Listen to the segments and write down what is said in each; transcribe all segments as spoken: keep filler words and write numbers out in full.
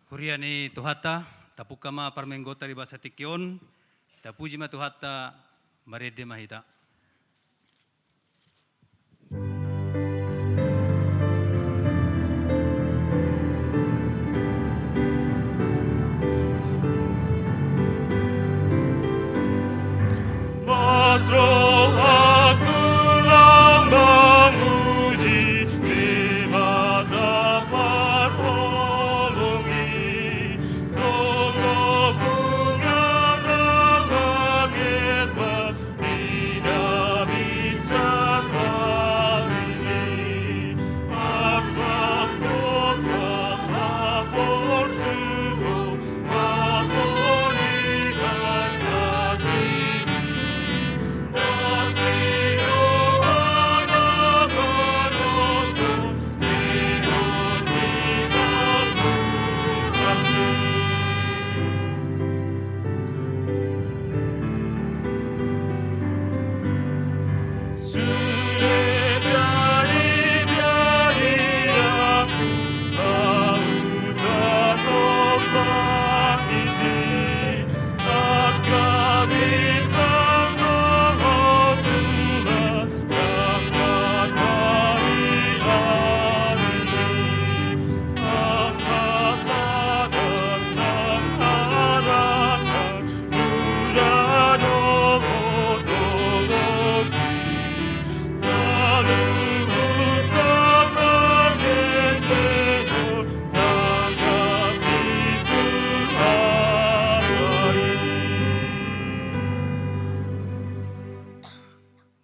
Huria ni Tuhanta, tapungka ma parmingguonta di bagasan tingki on. Tapuji ma Tuhanta, marende ma hita. Mas rohangku lam mamuji Debata parholong i, songon bunga na mangerbang di na binsar hami i.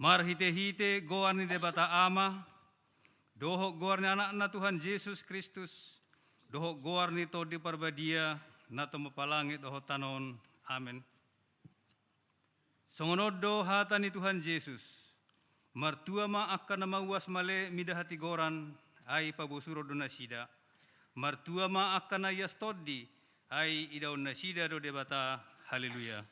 Marhitehite goar ni Debata Ama, dohot goar ni Anakna Tuhan Jesus Kristus, dohot goar ni Tondi Parbadia, na tumompa langit dohot tano on. Amen. Songon on do hata ni Tuhan Jesus: Martua ma angka na mauas male mida hatigoran, ai pabosuron do nasida. Martua ma angka na ias tondi, ai idaon nasida do Debata. Haleluya.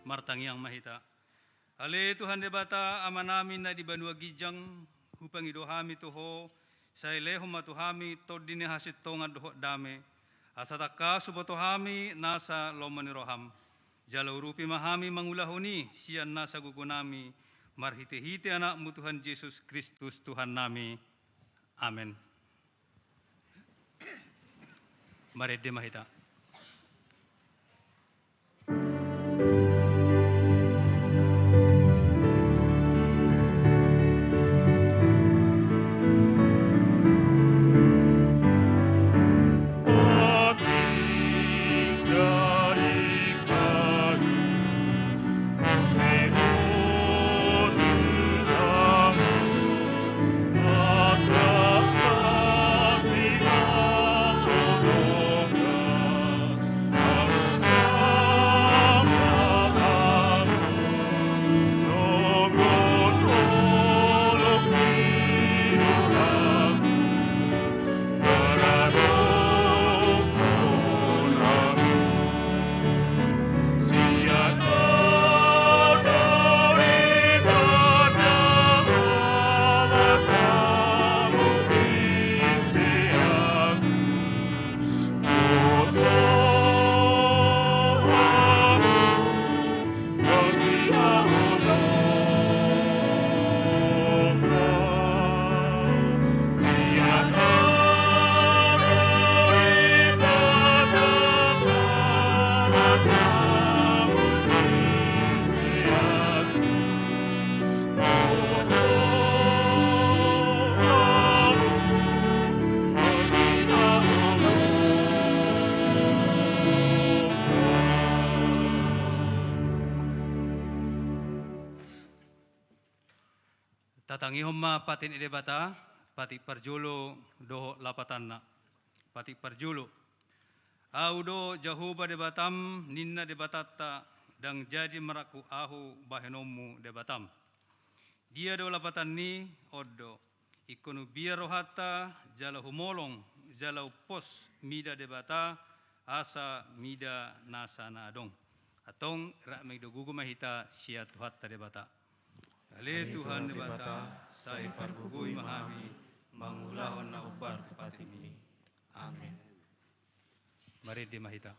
Martangiang ma hita. Ale Tuhan Debata, Amanami na di banua ginjang, hupangido hami tu Ho, sai lehon ma tu hami tondi ni hasintongan dohot dame, asa tangkas huboto hami nasa lomo ni roham. Jala urupi ma hami mangulahon i sian nasa gogonami, marhitehite Anakmu Tuhan Jesus Kristus Tuhannami. Amen. Marende ma hita. Tangihon ma patik ni Debata, patik parjolo dohot lapatanna. Patik parjolo. Ahu do Jahowa Debatam, ninna Debatanta, ndang jadi marangkup ahu bahenonmu Debatam. Dia do lapatan ni on do. Ingkon umbiar rohanta, jala humolong, jala umpos mida Debata, asa mida nasa na adong. Antong rap mangido gogo ma hita sian Tuhanta Debata. Ale Tuhan Debata, sai pargogoi ma hami mangulahon na hombar tu patikmi. Amen. Marende ma hita.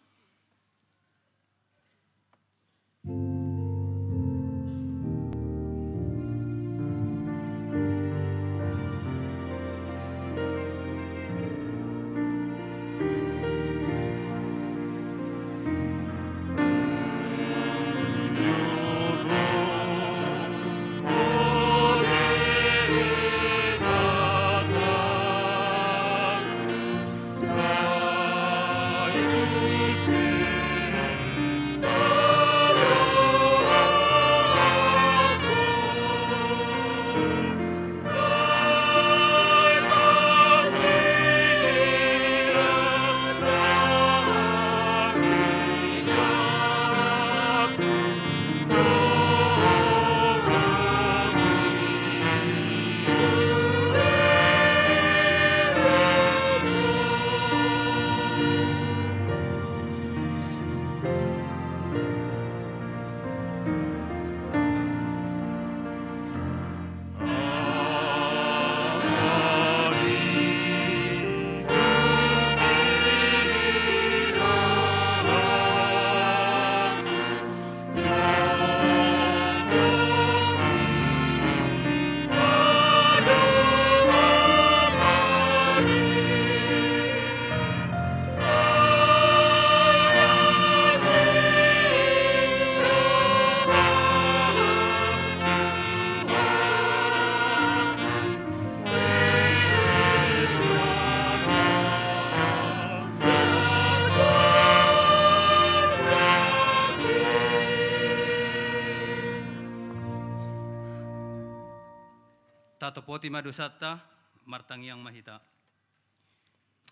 Tatopoti ma dosanta, martangiang ma hita.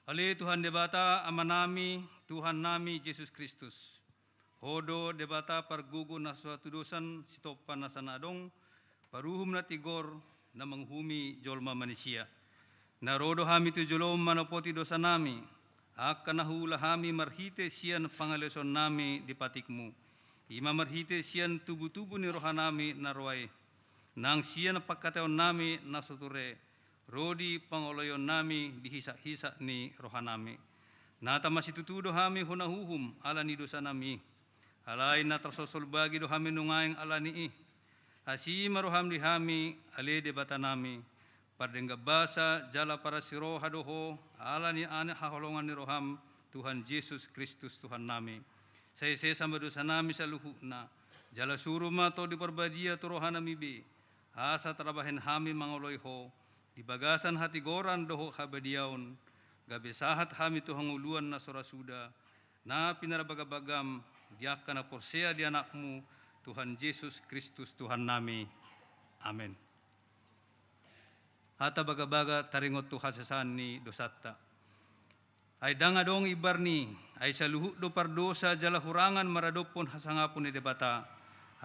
Ale Tuhan Debata, Amanami, Tuhannami Jesus Kristus. Ho do Debata pargogo na so hatudosan, sitompa nasa na adong, paruhum na tigor, na manguhumi jolma manisia. Na ro do hami tu jolom manopoti dosanami, angka na huula hami marhite sian pangaleosonnami di patikmu. I ma marhite sian tubutubu ni rohanami na roa i. Nang sian pangkataionami na so ture, ro di pangoloionnami di hisakhisak ni rohanami. Na tama situtu do hami hona uhum ala ni dosanami. Alai na tarsosol bagi do hami nuaeng ala ni i. Asi ma roham di hami, ale Debatanami, pardenggan basa jala parasi roha do ho, ala ni haholongan ni roham, Tuhan Jesus Kristus Tuhannami. Sai sesa ma dosanami saluhutna, jala suru ma Tondi Parbadia tu rohanami be, asa tarbahen hami mangoloi ho, di bagasan hatigoran dohot habadiaon, gabe sahat hami tu hangoluan na so ra suda, na pinarbagabagam di angka na porsea di Anakmu, Tuhan Jesus Kristus Tuhannami. Amen. Hata bagabaga taringot tu hasesaan ni dosanta. Ai ndang adong imbar ni, ai saluhut do pardosa jala hurangan maradophon hasangapon ni Debata.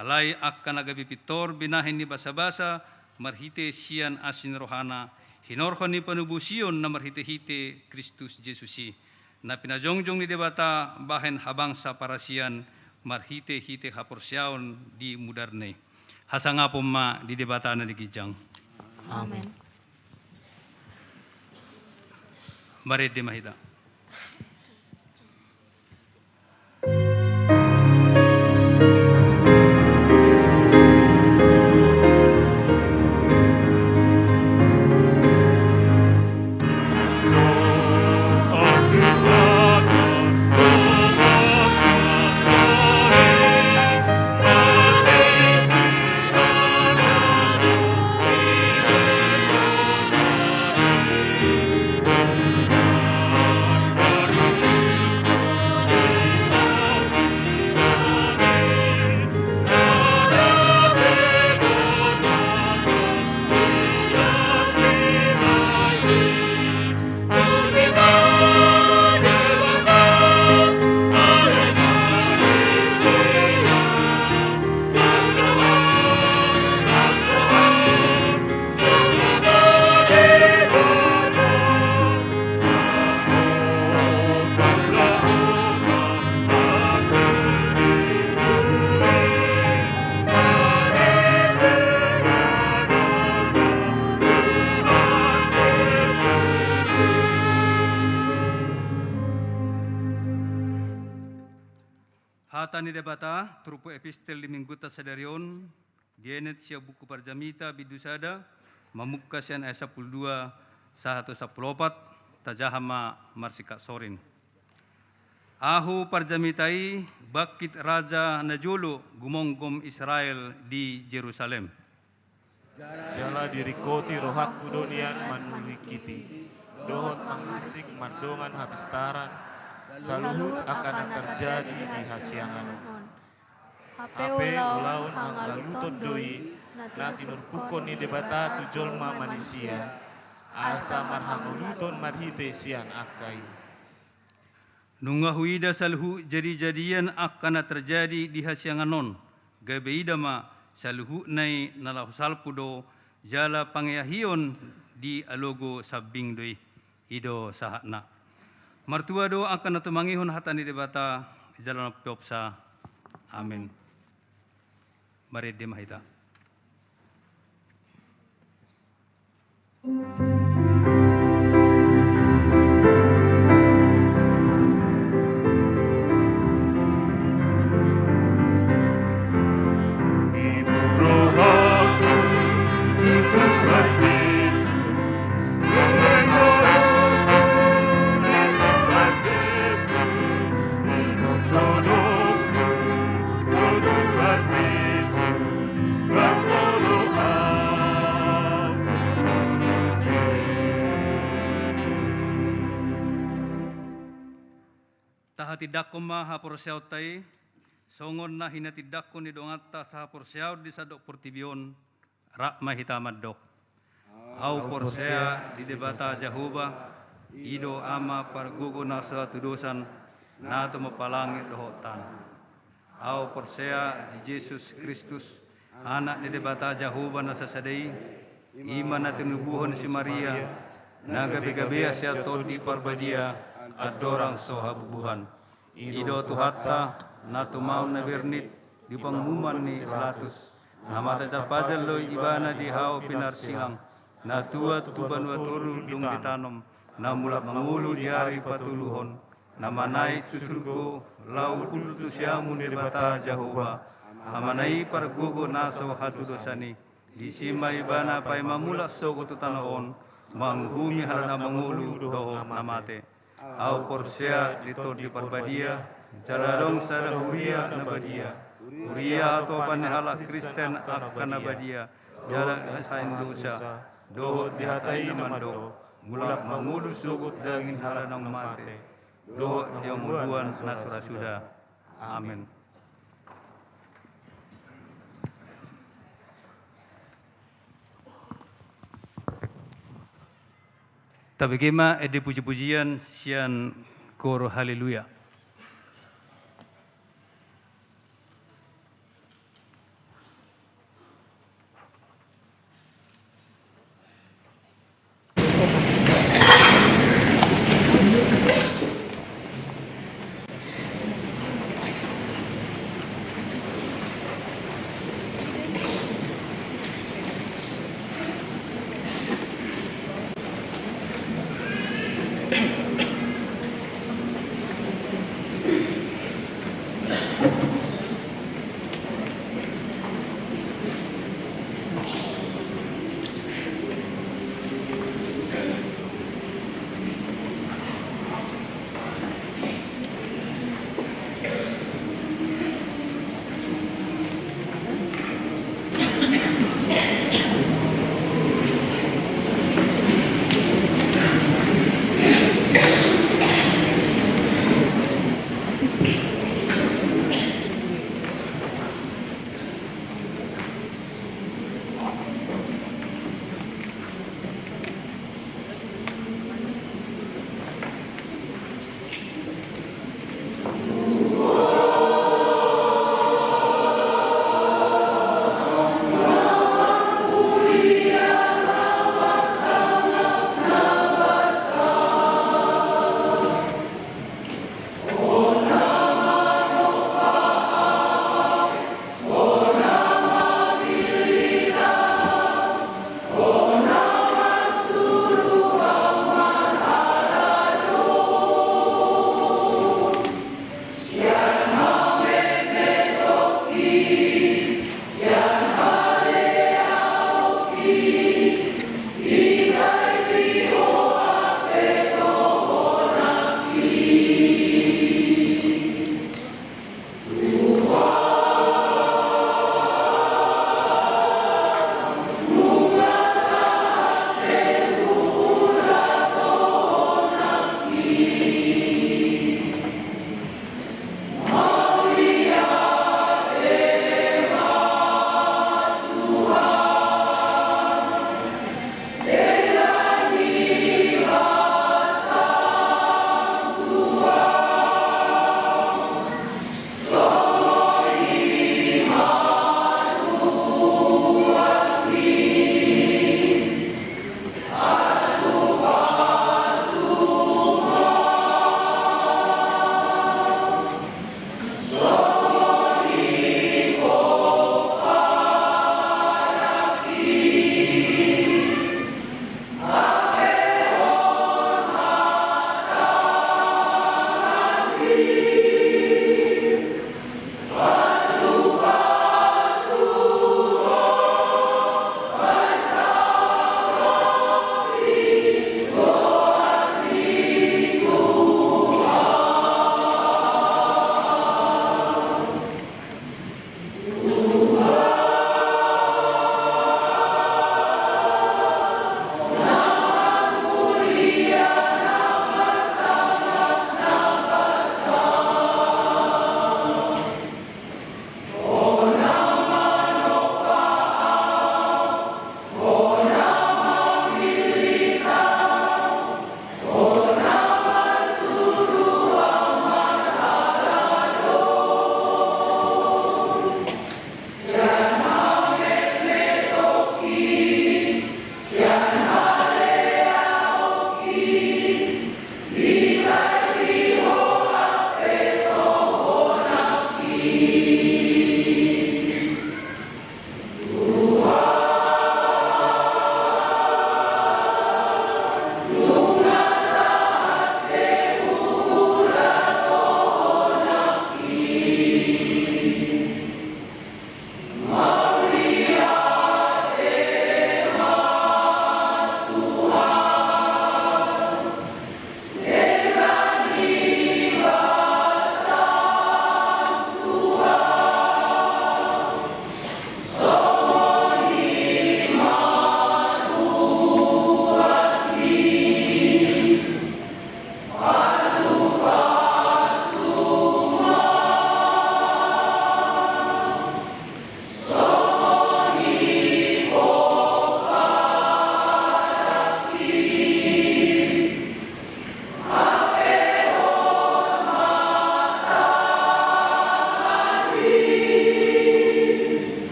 Alai angka na gabe pintor binahen ni basabasa marhite sian asi ni rohana, hinorhon ni panobusion na marhitehite Kristus Jesus i, na pinajongjong ni Debata bahen habangsa parasian marhitehite haporseaon di mudarna i. Hasangapon ma di Debata na di ginjang. Amen. Marende ma hita. Hata ni Debata, turpuk epistel di mingguta sadari on, dienet sian buku Parjamita bindu sada, mamungka sian ayat sampulu dua sahat tu sampulu opat, tajaha ma marsingkat sorin. Ahu Parjamita i, bangkit raja na jolo gumomgom Israel di Jerusalem. Jala diringkoti rohangku do nian manulingkiti, dohot mangirsing mardongan hapistaran, saluhut angka na terjadi di hasiangan on. Hape ulaon hangaluton do i, na tinurpukkon ni Debata tu jolma manisia, asa marhangoluton marhite sian angka i. Nunga huida saluhut jadijadian angka na terjadi di hasiangan on, gabe ida ma saluhutna i na laho salpu do, jala pangeahion dialogo sambing do i. I do sahatna. Martua do angka na tumangihon hata ni Debata, jala na umpeopsa. Amen. Marende ma hita. Tahatindangkon ma haporseaonta i, songon na hinatindangkon ni donganta sahaporseaon di sandok portibi on, rap ma hita mandok. Ahu porsea di Debata Jahowa, i do Ama pargogo na so hatudosan, na tumompa langit dohot tano. Ahu porsea di Jesus Kristus, Anak ni Debata Jahowa na sasada i, i ma na tinubuhon si Maria, na gabegabean sian Tondi Parbadia, andorang so habubuhan. I do Tuhanta, na tumaon na bernit di panguhuman ni Pilatus, na mata jampajal do ibana di hau pinarsilang, na tuat tu banua toru dung ditanom, na mulak mangolu di ari patoluhon, na manaek tu surgo, laho hundul tu siamun ni Debata Jahowa, Amana i pargogo na so hatudosan i. Disi ma ibana paima mulak sogot tu tano on, manguhumi halak na mangolu dohot na mate. Ahu porsea di Tondi Parbadia, jala adong sada huria na badia, huria hatuapan ni halak Kristen angka na badia, jala dihasaindosa, dohot di hata i na mandok, mulak mangolu sogot daging halak na mate, dohot di hangoluan na so ra suda. Amen. Tabege ma ende pujipujian sian kor Haleluya.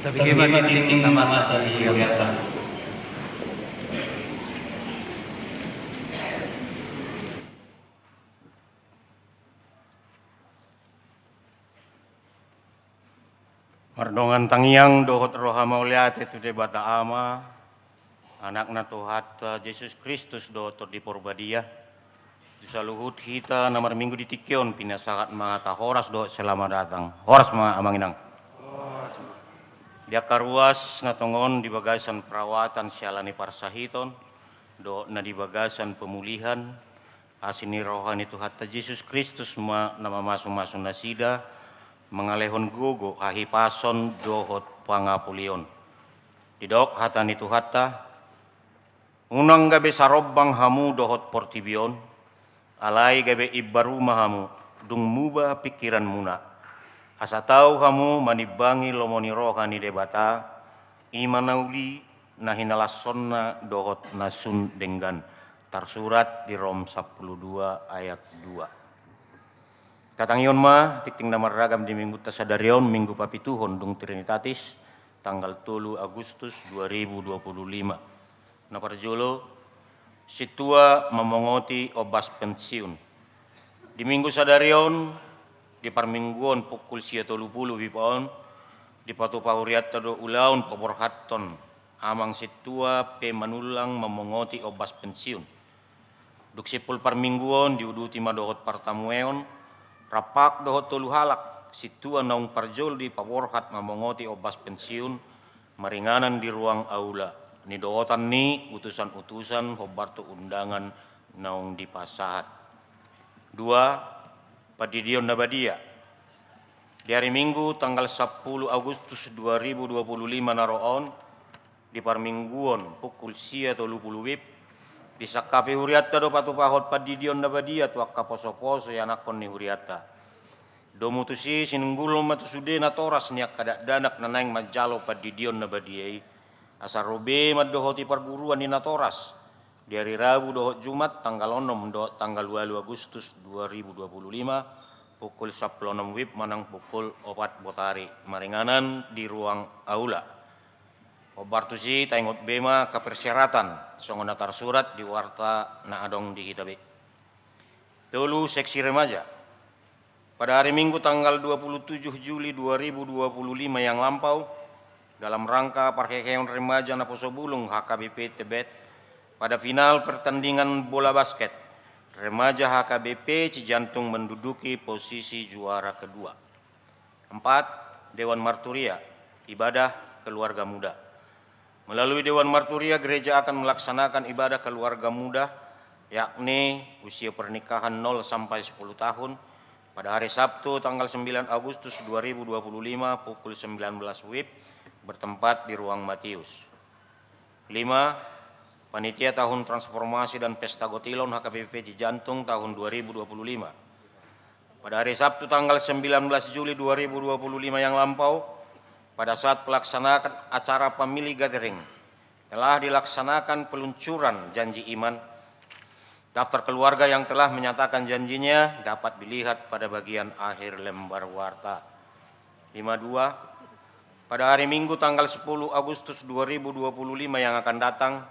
Tabihe ma tingting na masa di hurianta. Mardongan tangiang dohot roha mauliate tu Debata Ama, Anakna Tuhanta Jesus Kristus dohot Tondi Porbadia. Tu saluhut hita na marminggu di tingki on pinasahat ma hata horas dohot selamat datang. Horas ma amang inang. Di angka ruas na tongon di bagasan perawatan siala ni parsahiton dohot na di bagasan pemulihan, asi ni roha ni Tuhanta Jesus Kristus ma na mamasumasu nasida mangalehon gogo, hahipason dohot pangapulion. Didok hata ni Tuhanta: Unang gabe sarombang hamu dohot portibi on, alai gabe imbaru ma hamu, dung muba pingkiranmuna, asa tau hamu manimbangi lomo ni roha ni Debata, i ma na uli, na hinalashonna dohot na sun denggan. Tarsurat di Rom sampulu dua ayat dua. Tatangihon ma tingting na marragam di minggunta sadari on, Minggu Papituhon dung Trinitatis, tanggal tolu Agustus dua ribu dua puluh lima. Na parjolo, sintua mamongoti ombas pensiun. Di minggu sadari on, di parmingguon pukul sia tolu pulu WIB on, dipatupa hurianta do ulaon paborhathon amang sintua pe manullang mamongoti ombas pensiun. Dung simpul parmingguon, diuduti ma dohot partamueon, rampak dohot tolu halak sintua naung parjolo dipaborhat mamongoti ombas pensiun, maringanan di ruang aula, nidohotan ni utusan-utusan hombar tu undangan naung dipasahat. Dua, pandidion na badia. Di ari Minggu tanggal sampulu Agustus dua ribu dua puluh lima na ro on, di parmingguon pukul sia tolu pulu WIB, disangkapi hurianta do patupahon pandidion na badia tu angka posoposo ianakhon ni hurianta. Domu tusi, sinunggulhon ma tu sude natoras ni angka dakdanak na naeng manjalo pandidion na badia i, asa ro be mandohoti parguruan ni natoras di ari Rabu dohot Jumat, tanggal onom dohot tanggal ualu Agustus dua ribu dua puluh lima, pukul sampulu onom WIB manang pukul opat botari, maringanan di ruang aula. Hombar tusi, taingot be ma angka persyaratan songon na tarsurat di warta na adong di hita be. Tolu, seksi remaja. Pada hari Minggu tanggal dua puluh tujuh Juli dua ribu dua puluh lima yang lampau, dalam rangka parheheon remaja Naposobulung H K B P Tebet, pada final pertandingan bola basket, remaja H K B P Cijantung menduduki posisi juara kedua. Empat, Dewan Marturia, ibadah keluarga muda. Melalui Dewan Marturia, gereja akan melaksanakan ibadah keluarga muda, yakni usia pernikahan nol sampai sepuluh tahun, pada hari Sabtu tanggal sembilan Agustus dua ribu dua puluh lima pukul sembilan belas WIB, bertempat di ruang Matius. Lima, panitia tahun transformasi dan pesta gotilon H K B P Cijantung tahun dua ribu dua puluh lima. Pada hari Sabtu tanggal sembilan belas Juli dua ribu dua puluh lima yang lampau, pada saat pelaksanaan acara family gathering, telah dilaksanakan peluncuran janji iman. Daftar keluarga yang telah menyatakan janjinya dapat dilihat pada bagian akhir lembar warta. Lima dua, pada hari Minggu tanggal sepuluh Agustus dua ribu dua puluh lima yang akan datang,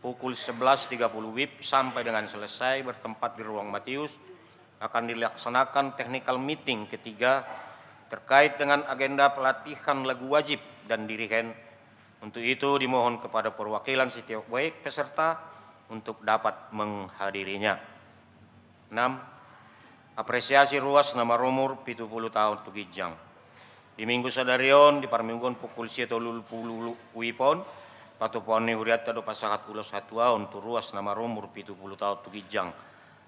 pukul sebelas tiga puluh WIB sampai dengan selesai, bertempat di ruang Matius, akan dilaksanakan technical meeting ketiga terkait dengan agenda pelatihan lagu wajib dan dirihen. Untuk itu, dimohon kepada perwakilan setiap baik peserta untuk dapat menghadirinya. Enam, apresiasi ruas na marumur pitu pulu taon tu ginjang. Di Minggu sadari on, di parmingguon pukul sia tolu pulu WIB on, patupaon ni hurianta do pasahat ulos hatuaon tu ruas na marumur pitu pulu taon tu ginjang,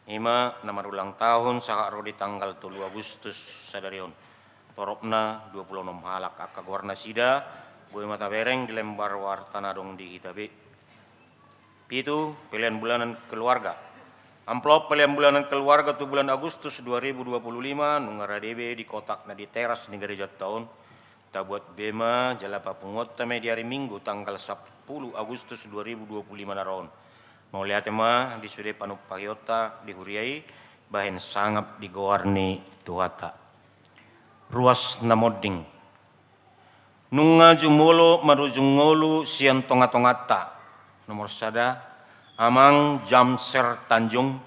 i ma na marulang tahun sahat ro di tanggal tolu Agustus sadari on. Toropna dua pulu onom halak. Angka goarnasida boi ma tabereng di lembar warta na adong di hita be. Pitu, pelean bulanan keluarga. Amplop pelean bulanan keluarga tu bulan Agustus dua ribu dua puluh lima nunga rade be di kotak na di teras ni garejanta on. Tabuat be ma jala papunguonta ma i di ari Minggu tanggal sampulu Agustus dua ribu dua puluh lima na ro on. Mauliate ma di sude panumpahionta di huria i bahen sangap di goar ni Tuhanta. Ruas na monding. Nunga jumolo marujung ngolu sian tonga-tonganta. Nomor sada, Amang Jamser Tanjung,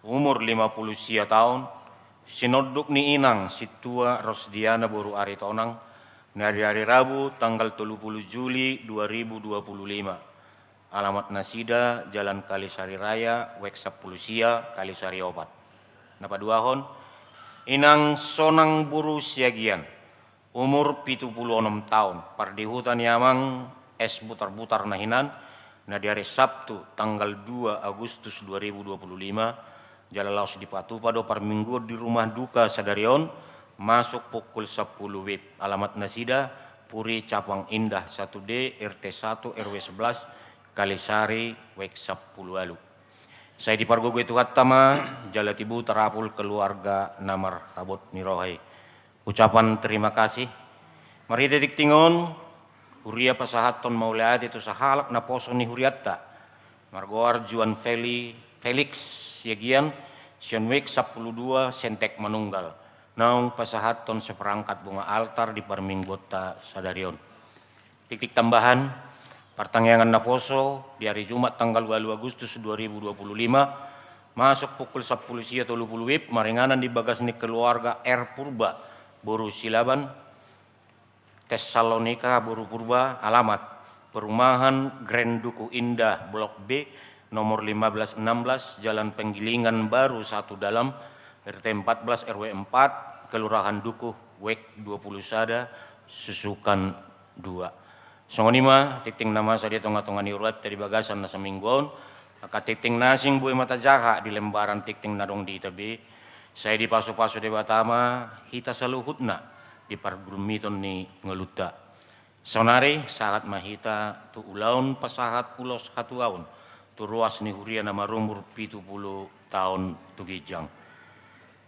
umur lima puluh sia taon, sinonduk ni inang Sintua Rosdiana boru Aritonang, na di ari Rabu tanggal tolu puluh Juli dua ribu dua puluh lima. Alamat nasida Jalan Kalisari Raya, Wek sampulu sia, Kalisari opat. Na paduahon, inang Sonang boru Siagian, umur pitu puluh onom taon, pardihuta ni amang es butar-butar na hinan, na di ari Sabtu tanggal dua Agustus dua ribu dua puluh lima, jala laos dipatupa do parmingguon di rumah duka sadari on, masuk pukul sampulu wib. Alamat nasida, Puri Capang Indah satu D, R T satu, R W sebelas, Kalisari, Wek sampulu ualu. Sai dipargogoi Tuhanta ma, jala tibu tarapul keluarga na marhabot ni roha i. Ucapan terima kasih. Marhite tingting on, huria pasahathon mauliate tu sahalak naposo ni hurianta, margoar Juan Feli-, Felix Siagian, sian Wek sampulu dua, Sentek Manunggal, naung pasahathon seperangkat bunga altar di parmingguonta sadari on. Tingting tambahan, partangiangan naposo di ari Jumat tanggal ualu Agustus dua ribu dua puluh lima, masuk pukul sampulu sia tolu puluh wib, maringanan di bagas ni keluarga R Purba boru Silaban, Tesalonika boru Purba, alamat perumahan Grand Duku Indah Blok B, nomor lima belas enam belas, Jalan Penggilingan Baru satu Dalam, R T empat belas, R W empat, Kelurahan Dukuh, Wek dua puluh sada, Susukan dua. Songon i ma tingting na masa di tonga-tonga ni hurianta di bagasan na saminggu on, angka tingting na asing boi ma tajaha di lembaran tingting na adong di hita be, sai dipasu-pasu Debata ma hita saluhutna di pargurumiton ni ngolunta. Saonari sahat ma hita tu ulaon pasahat ulos hatuaon tu ruas ni huria na marumur pitu puluh taon tu ginjang.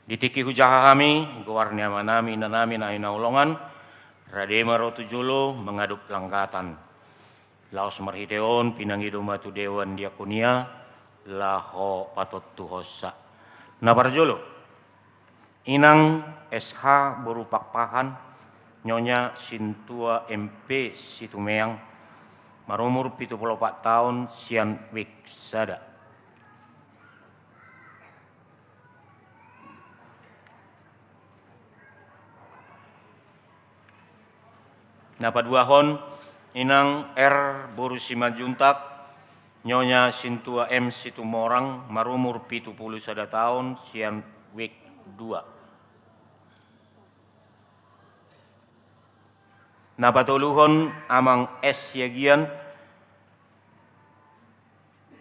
Di tingki hujaha hami goar ni amanami inanami na hinaholongan, rade ma ro tu jolo mangadopi langgatan. Laos marhite on pinangido ma tu dewan diakonia laho patontuhonsa. Na parjolo, inang S H boru Pakpahan, nyonya Sintua M P Situmeang, marumur pitu puluh opat taon, sian Wik sada. Na paduahon, inang R boru Simanjuntak, nyonya Sintua M Situmorang, marumur pitu puluh sada taon, sian Wik dua. Na patoluhon, amang S Siagian,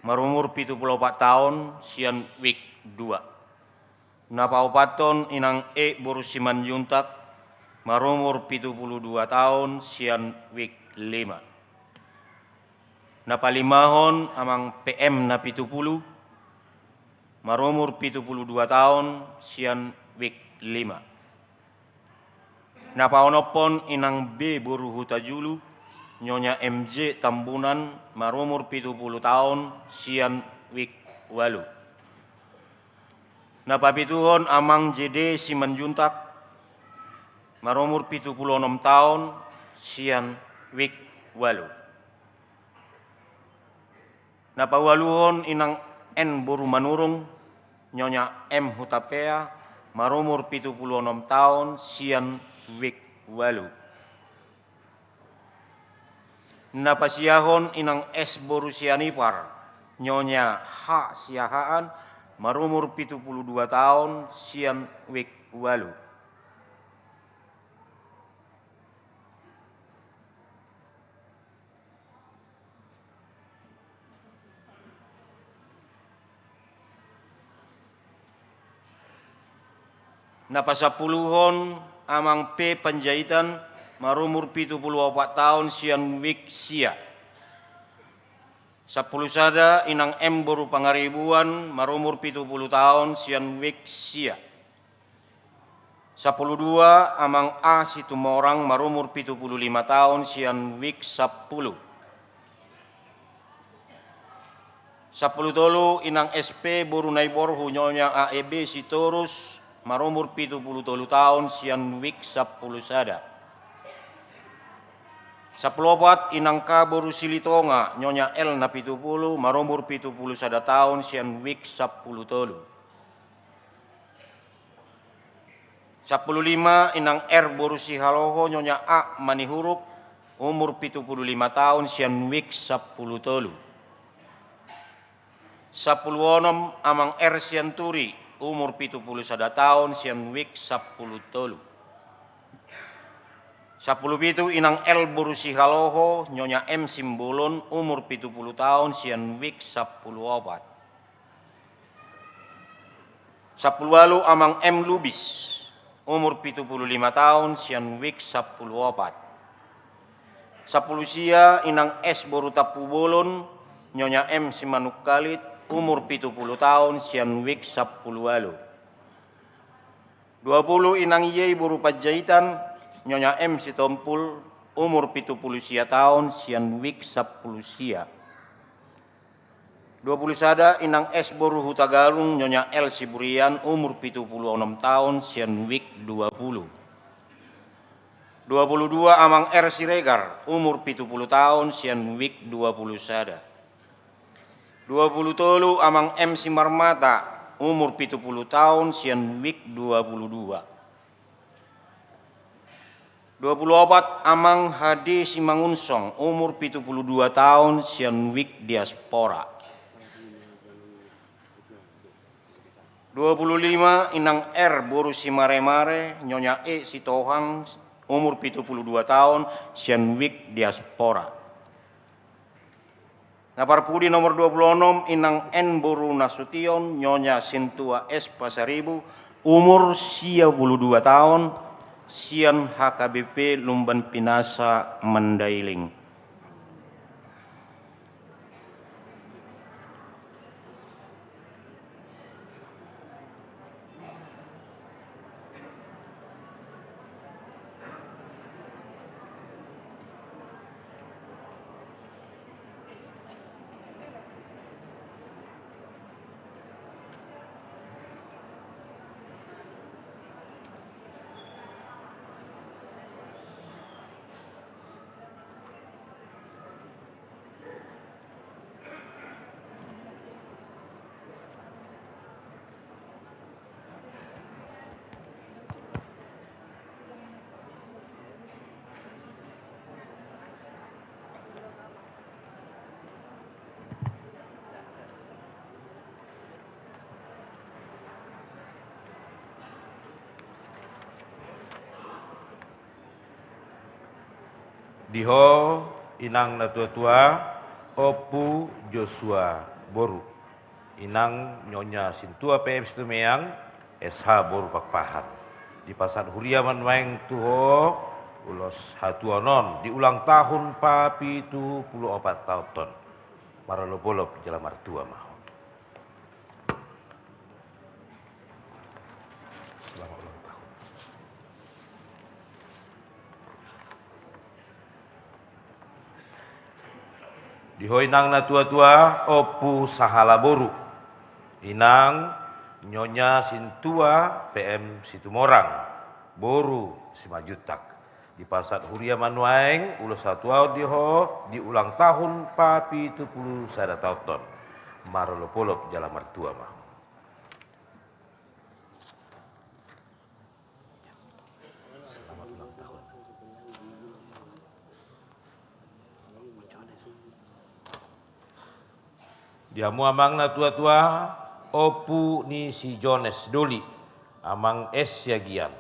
marumur pitu puluh opat taon, sian Wik dua. Na paopathon, inang E boru Simanjuntak, marumur pitu puluh dua taon, sian Wik lima. Na palimahon, amang P M na pitu puluh, marumur pitu puluh dua taon, sian Wik lima. Na paonomhon, inang B boru Hutajulu, nyonya M J Tambunan, marumur pitu puluh taon, sian Wik ualu. Na papituhon, amang J D Simanjuntak, marumur pitu puluh onom taon, sian Wik ualu. Na paualuhon, inang N boru Manurung, nyonya M Hutapea, marumur pitu puluh onom taon, sian Wik ualu. Na pasiahon, inang S boru Sianipar, nyonya H Siahaan, marumur pitu puluh dua taon, sian Wik ualu. Na pasampuluhon, amang P Panjaitan, marumur pitu puluh opat taon, sian Wik sia. Sampulu sada, inang M boru Pangaribuan, marumur pitu puluh taon, sian Wik sia. Sampulu dua, amang A Situmorang, marumur pitu puluh lima taon, sian Wik sampulu. Sampulu tolu, inang S P boru Naiborhu, nyonya A E B Sitorus, marumur pitu puluh tolu taon, sian Wik sampulu sada. Sampulu opat, Inang K boru Silitonga, Nyonya L na pitu pulu, marumur pitu pulu sada taon, sian wik sampulu tolu. Sampulu lima, Inang R boru Sihaloho, Nyonya A Manihuruk, umur pitu pulu lima taon, sian wik sampulu tolu. Sampulu onom, Amang R Sianturi, umur pitu pulu sada taon, sian wik sampulu tolu. Sampulu pitu, Inang L boru Sihaloho, Nyonya M Simbolon, umur pitu pulu taon, sian wik sampulu opat. Sampulu ualu, Amang M Lubis, umur pitu pulu lima taon, sian wik sampulu opat. Sampulu sia, Inang S boru Tampubolon, Nyonya M Simanungkalit, umur pitu pulu taon, sian wik sampulu ualu. Dua pulu, Inang Iyei boru Panjaitan, Nyonya M Sitompul, umur pitu pulu sia taon, sian wik sampulu sia. Dua pulu sada, Inang S boru Hutagalung, Nyonya L Siburian, umur pitu pulu onom taon, sian wik dua pulu. Dua pulu dua, Amang R Siregar, umur pitu pulu taon, sian wik dua pulu sada. Dua pulu tolu, Amang M Simarmata, umur pitu pulu taon, sian wik dua pulu dua. Dua pulu opat, Amang H D Simangunsong, umur pitu pulu dua taon, sian wik diaspora. Dua pulu lima, Inang R boru Simaremare, Nyonya E Sitohang, umur pitu pulu dua taon, sian wik diaspora. Na parpudi nomor dua pulu onom, Inang N boru Nasution, Nyonya Sintua S Pasaribu, umur sia pulu dua taon, sian H K B P Lumban Pinasa Mandailing. Di ho, Inang na tua-tua, Ompu Joshua boru. Inang Nyonya Sintua P M Situmeang, S H boru Pakpahan. Dipasahat huria ma nuaeng tu ho ulos hatuaon on di ulang tahun papitu pulu opat taon on. Marolop-olop jala martua ma ho. Selamat ulang tahun. Di ho, Inang na tua-tua, Ompu Sahala boru. Inang Nyonya Sintua P M Situmorang, boru Simanjuntak. Dipasahat huria ma nuaeng ulos hatuaon di ho di ulang tahun papitu pulu sada taon on. Marolop-olop jala martua ma ho. Selamat ulang tahun. Di hamu amang na tua-tua, Ompu ni si Jones Doli, Amang S Siagian.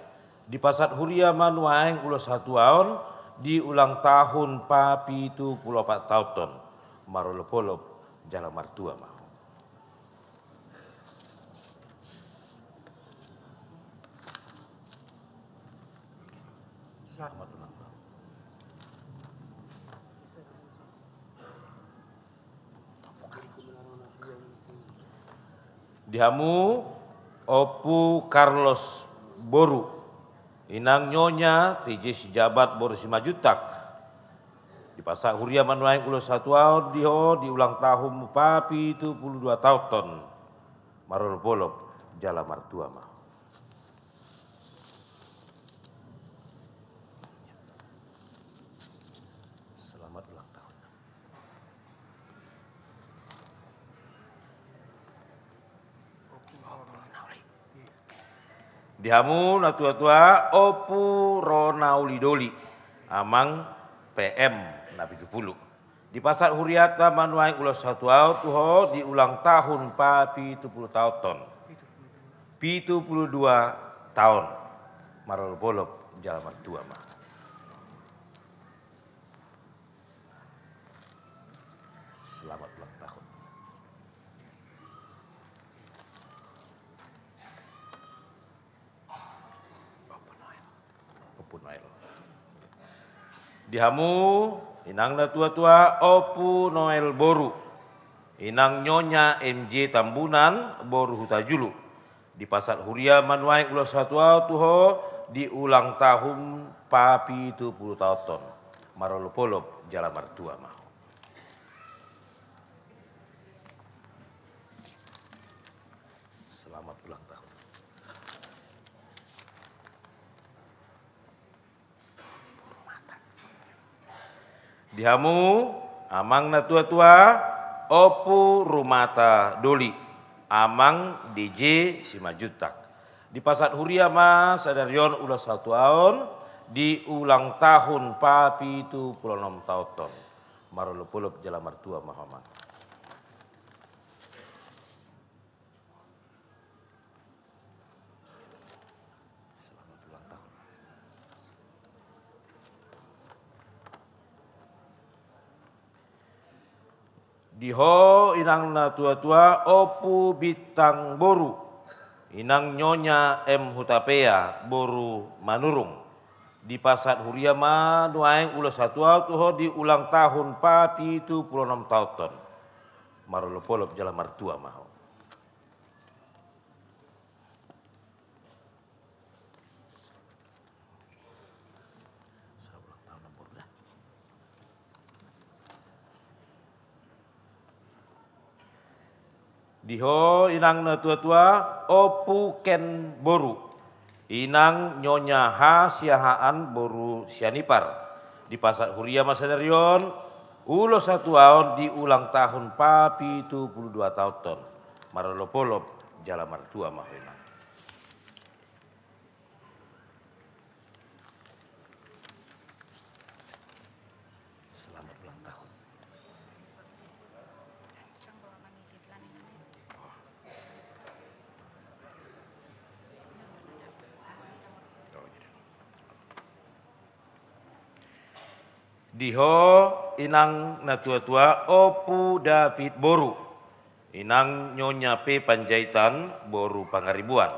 Dipasahat huria ma nuaeng ulos hatuaon di ulang tahun papitu pulu opat taon on. Marolop-olop jala martua ma ho. Selamat ulang tahun. Di hamu, Ompu Carlos boru, Inang Nyonya T J Sijabat boru Simanjuntak. Dipasahat huria ma nuaeng ulos hatuaon di ho di ulang tahun papitu pulu dua taon on. Marolop-olop jala martua ma ho. Di hamu na tua-tua, Ompu Ronauli Doli, Amang P M na pitu pulu. Dipasahat hurianta ma nuaeng ulos hatuaon tu ho di ulang tahun papitu pulu taonton. Pitu pulu dua taon. Marolop-olop jala martua ma. Selamat ulang tahun. Ompu Noel. Di hamu, inang na tua-tua, Ompu Noel boru. Inang Nyonya M J Tambunan, boru Hutajulu. Dipasahat huria ma nuaeng ulos hatuaon tu ho di ulang tahun papitu pulu taonton. Marolop-olop jala martua ma ho. Selamat ulang tahun. Di hamu, amang na tua-tua, Ompu Rumata Doli, Amang D J Simanjuntak. Dipasahat huria ma sadari on ulos hatuaon di ulang tahun papitu pulu onom taonton. Marolop-olop jala martua ma ho, Amang. Selamat ulang tahun. Di ho inang na tua-tua, Ompu Bintang boru, inang Nyonya M Hutapea boru Manurung. Dipasahat huria ma nuaeng ulos hatuaon tu ho di ulang tahun papitu pulu onom taonton. Marolop-olop jala martua ma ho. Di ho inang na tua-tua, Ompu Ken boru, inang Nyonya H Siahaan boru Sianipar. Dipasahat huria ma sadari on ulos hatuaon di ulang tahun papitu pulu dua taonton. Marolop-olop jala martua ma ho, inang. Selamat ulang tahun. Di ho inang na tua-tua, Ompu David boru, inang Nyonya P Panjaitan boru Pangaribuan.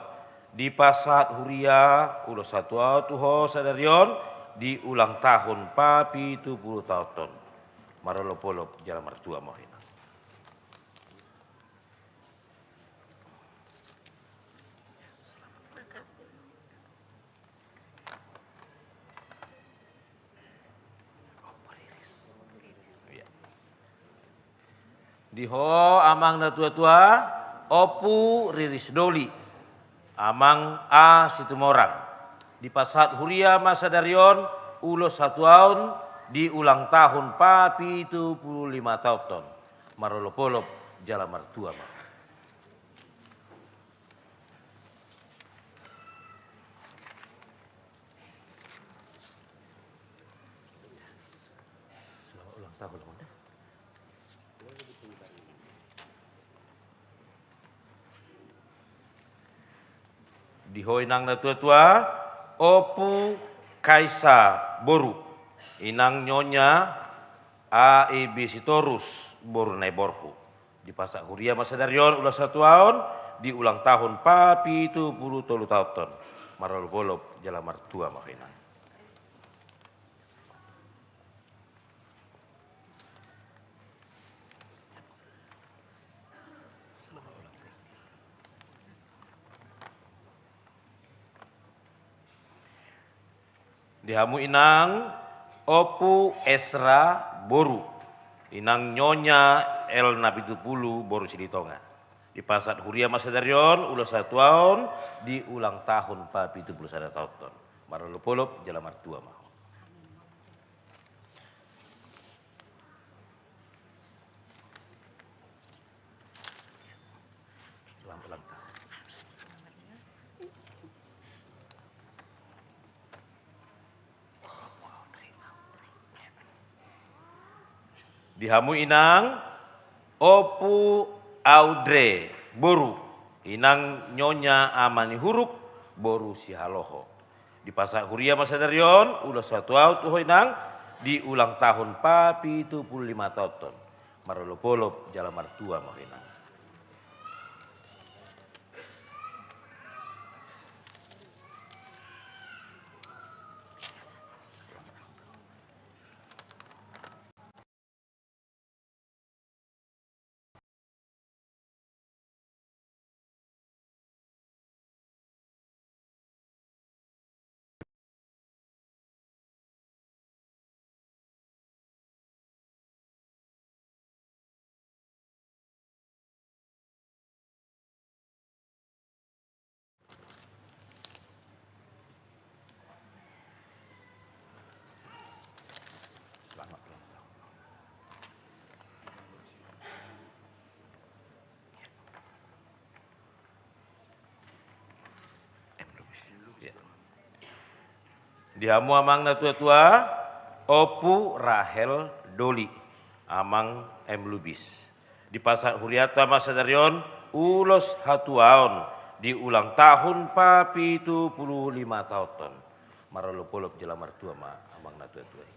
Dipasahat huria ulos hatuaon tu ho sadari on di ulang tahun papitu pulu taonton. Marolop-olop jala martua ma ho, inang. Di ho amang na tua-tua, Ompu Riris Doli, Amang A Situmorang. Dipasahat huria ma sadari on ulos hatuaon di ulang tahun papitu pulu lima taonton. Marolop-olop jala martua ma. Selamat ulang tahun, Amang. Di ho inang na tua-tua, Ompu Kaisa boru, inang Nyonya A E B Sitorus boru Naiborhu. Dipasahat huria ma sadari on ulos hatuaon di ulang tahun papitu pulu tolu taonton. Marolop-olop jala martua ma ho, inang. Di hamu inang, Ompu Esra boru, inang Nyonya L na pitu pulu boru Silitonga. Dipasahat huria ma sadari on ulos hatuaon di ulang tahun papitu pulu sada taonton. Marolop-olop jala martua ma ho. Di hamu inang, Ompu Audrey boru, inang Nyonya Ama ni Huruk boru Sihaloho. Dipasahat huria ma sadari on ulos hatuaon tu ho inang, di ulang tahun papitu pulu lima taonhon. Marolopolop jala martua ma ho inang. Selamat ulang tahun. Di hamu amang na tua-tua, Ompu Rahel Doli, amang M. Lubis. Dipasahat hurianta ma sadari on ulos hatuaon di ulang tahun papitu pulu lima taonhon. Marolopolop jala martua ma amang na tua-tua i.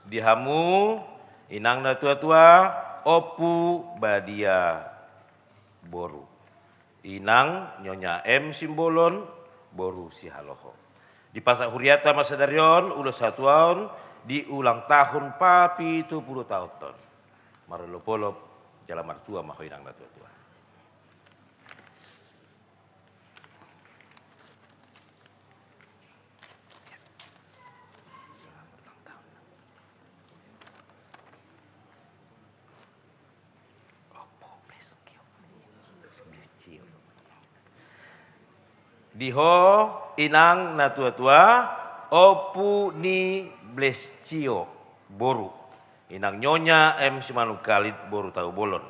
Di hamu inang na tua-tua, Ompu Badia boru, inang Nyonya M. Simbolon boru Sihaloho. Dipasahat hurianta ma sadari on ulos hatuaon di ulang tahun papitu pulu taonhon. Marolopolop jala martua ma ho inang na tua-tua. Di ho inang na tua-tua, Ompu ni Blestio boru, inang Nyonya M. Simanungkalit boru Tahubolon.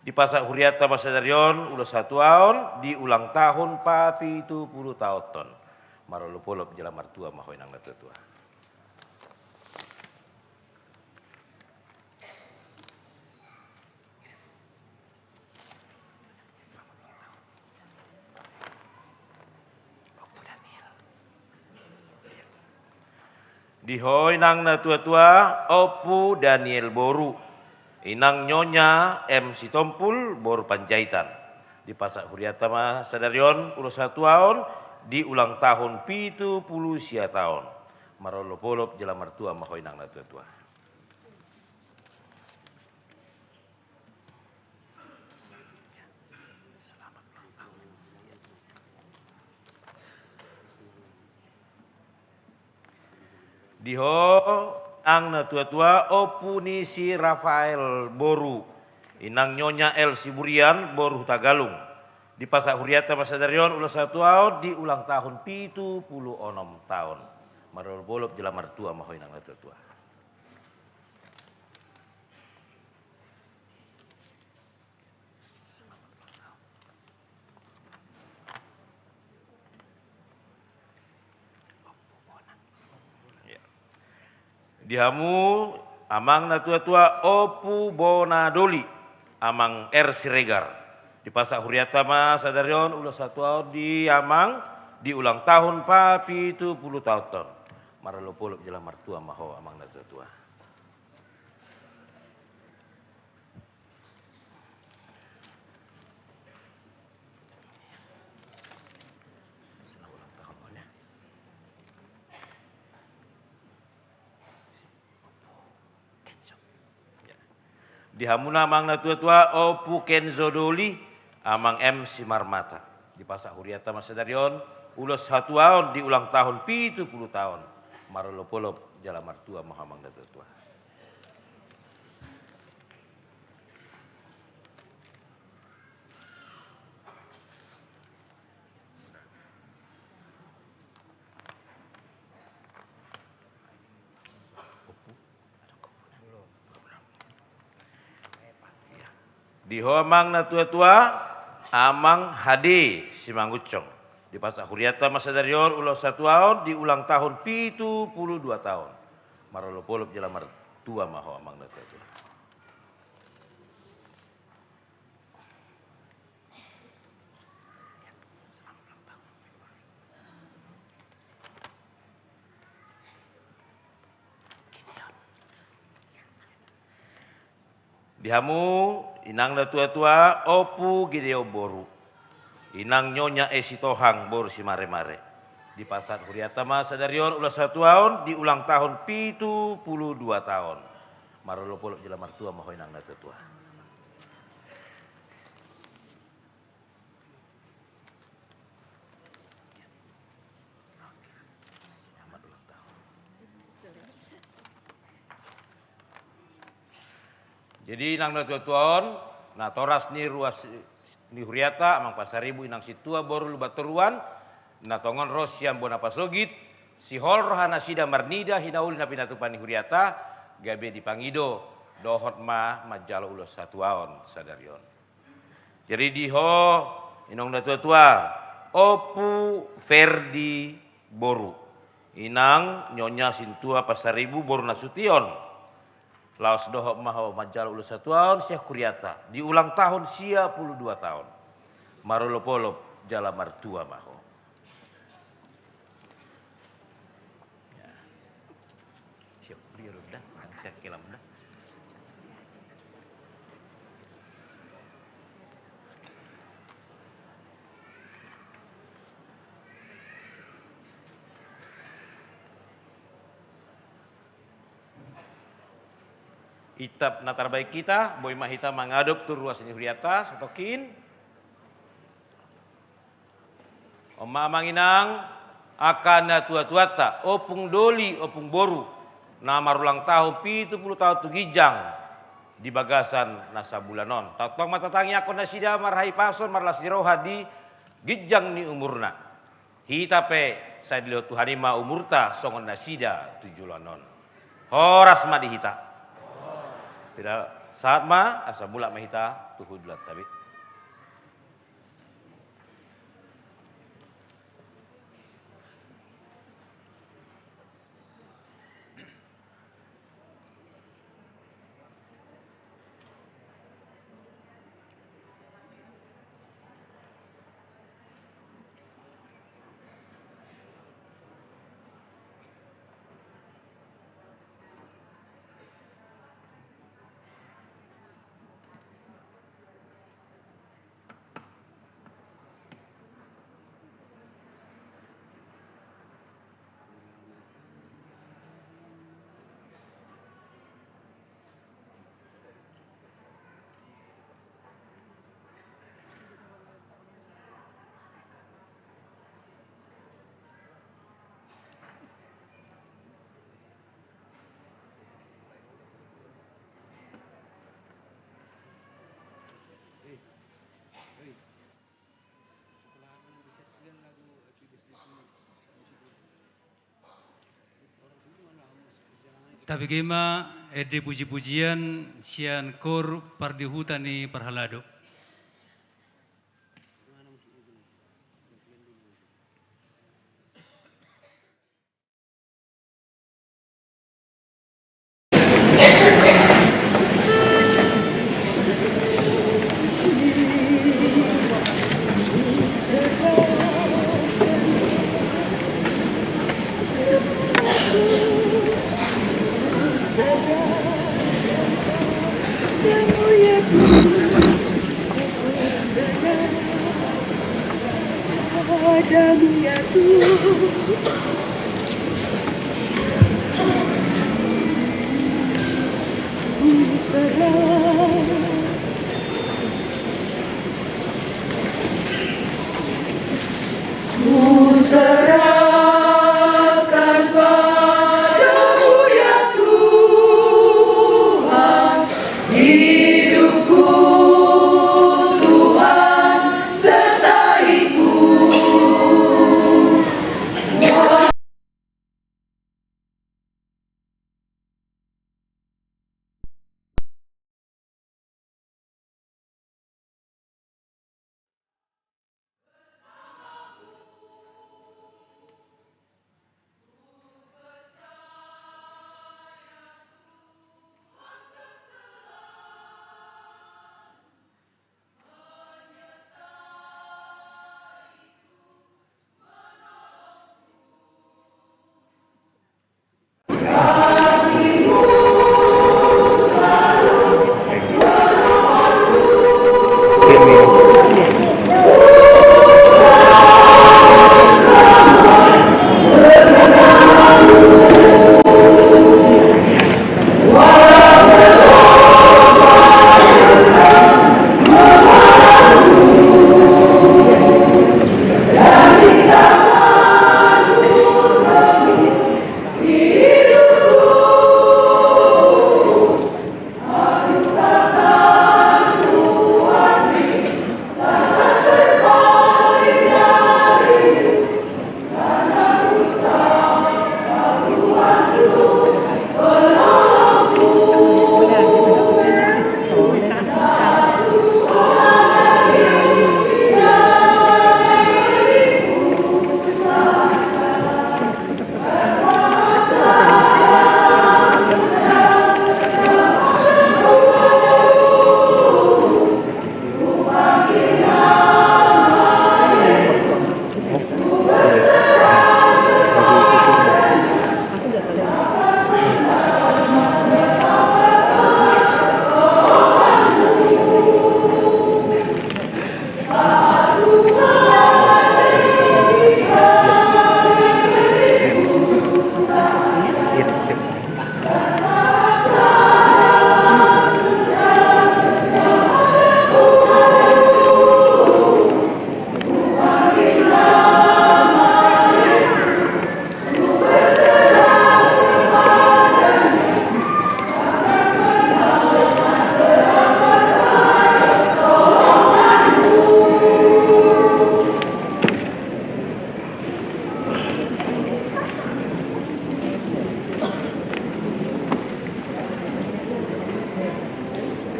Dipasahat hurianta ma sadari on ulos hatuaon di ulang tahun papitu pulu taonhon. Marolopolop jala martua ma ho inang na tua-tua. Di ho inang na tua-tua, Ompu Daniel boru, inang Nyonya M. Sitompul boru Panjaitan. Dipasahat hurianta ma sadari on ulos hatuaon di ulang tahun pitu pulu sia taon. Marolopolop jala martua ma ho inang na tua-tua. Di ho inang na tua-tua, Ompu ni si Rafael boru, inang Nyonya L. Siburian boru Hutagalung. Dipasahat hurianta ma sadari on ulos hatuaon di ulang tahun pitu pulu onom taon. Marolopolop jala martua ma ho inang na tua-tua. Di hamu amang na tua-tua, Ompu Bona Doli, amang R. Siregar. Dipasahat hurianta ma sadari on ulos hatuaon di amang di ulang tahun papitu pulu taonhon. Marolopolop jala martua ma ho amang na tua-tua. Di hamuna amang na tua-tua, Ompu Kenzo Doli, amang M. Simarmata. Dipasahat hurianta ma sadari on ulos hatuaon di ulang tahun pitu pulu taon. Marolopolop jala martua ma ho amang na tua-tua. Di ho amang na tua-tua, amang Hade Simangunsong. Dipasahat hurianta ma sadari on ulaon satuaon di ulang tahun pitu pulu dua taon. Marolop-olop jala martua ma ho amang na tua-tua. Di hamu inang na tua-tua, Ompu Gideon boru, inang Nyonya Esi Tohang boru Simaremare. Dipasahat hurianta ma sadari on ulaon satuaon di ulang tahun pitu pulu dua taon. Marolop-olop jala martua ma ho inang na tua-tua. Jadi inang na tua-tua on, natoras ni ruas ni hurianta, amang Pasaribu, inang Sintua boru Lumbantoruan, na tongon ro sian bona pasogit, sihol roha nasida marnida hinauli na pinatupa ni hurianta, gabe dipangido dohot ma manjalo ulaon satuaon sadari on. Jadi di ho inong na tua-tua, Ompu Ferdi boru, inang Nyonya Sintua Pasaribu boru Nasution. Laos dohot ma ho manjalo ulaon satuaon sian hurianta di ulang tahun sia pulu dua taon. Marolop-olop jala martua ma ho. Itap na tarbaen hita, boi ma hita mangadop tu ruas ni hurianta satongkin. On ma amang inang, angka na tua-tuanta, ompung doli, ompung boru, na marulang tahun pitu pulu tahun tu ginjang di bagasan na sabulan on. Tongtong ma tatangiangkon nasida marhahipason, marlas ni roha di ginjang ni umurna. Hita pe sai dilehon Tuhan i ma umurta songon nasida tu joloan on. Horas ma di hita. Pira sahat ma, asa mulak ma hita tu hundulanta be. Tabege ma ende puji-pujian sian kor pardihuta ni parhalado. Kuserahkan padamu ya Tuhan, hidupku Tuhan, sertai ku.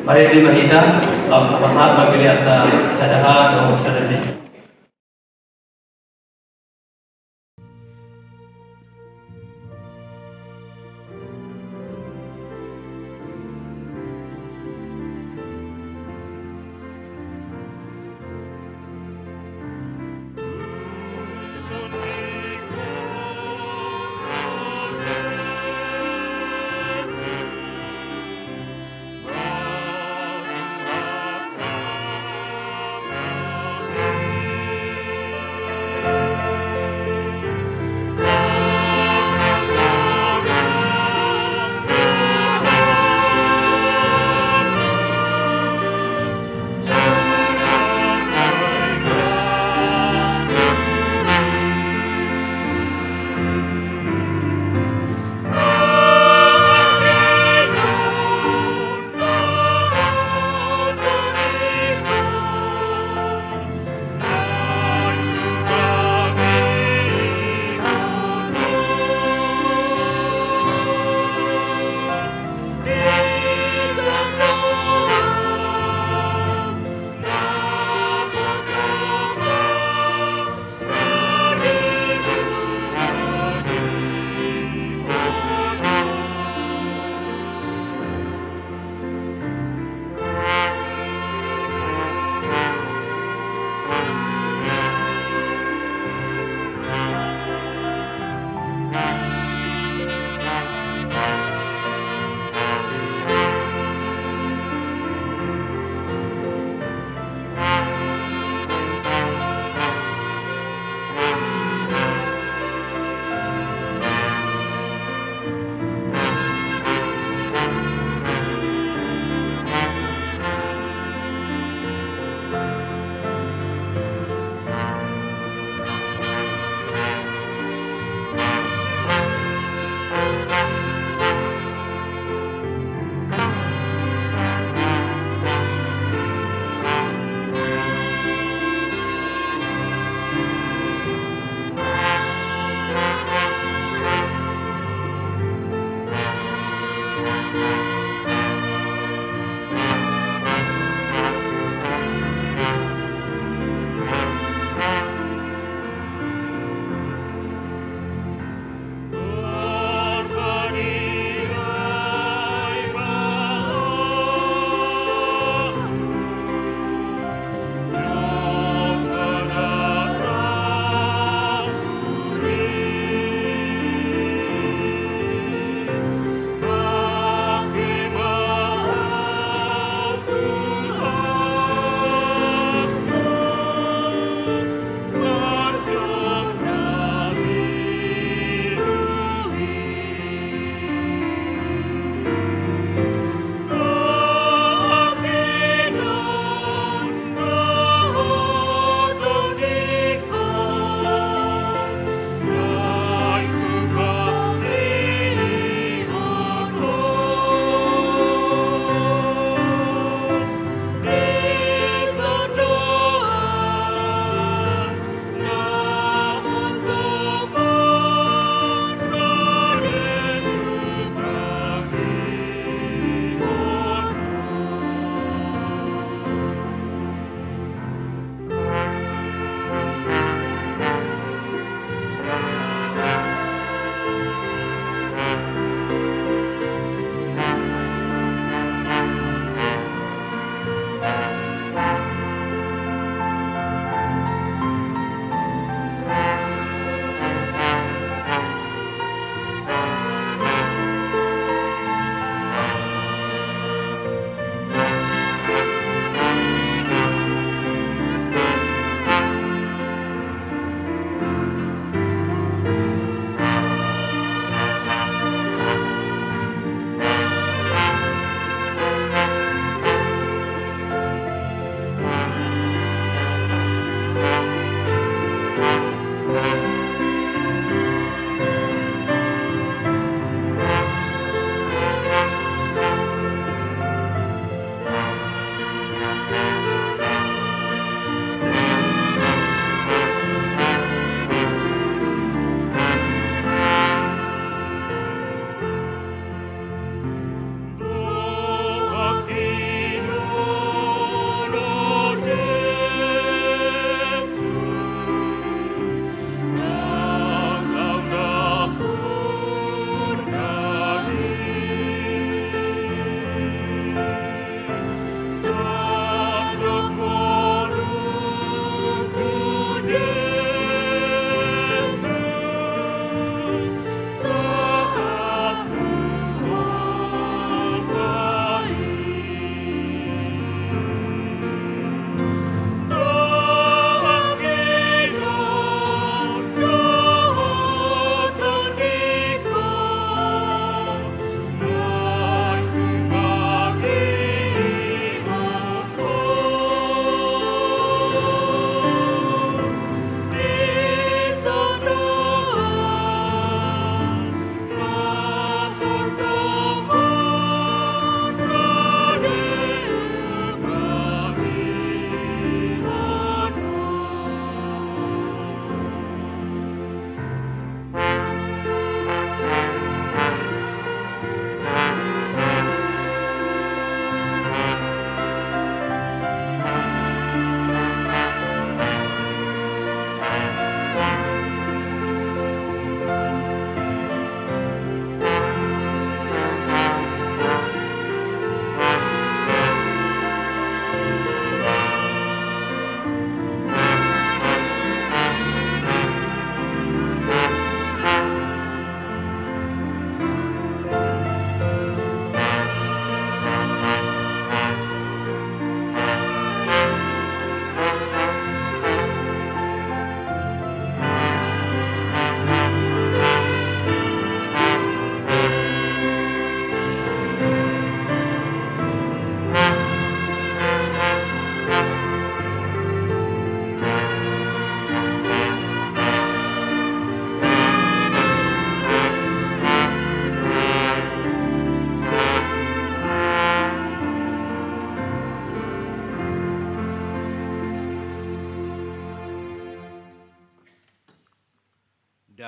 Marende ma hita, laos tapasahat ma pelean ta sada H dohot sada B.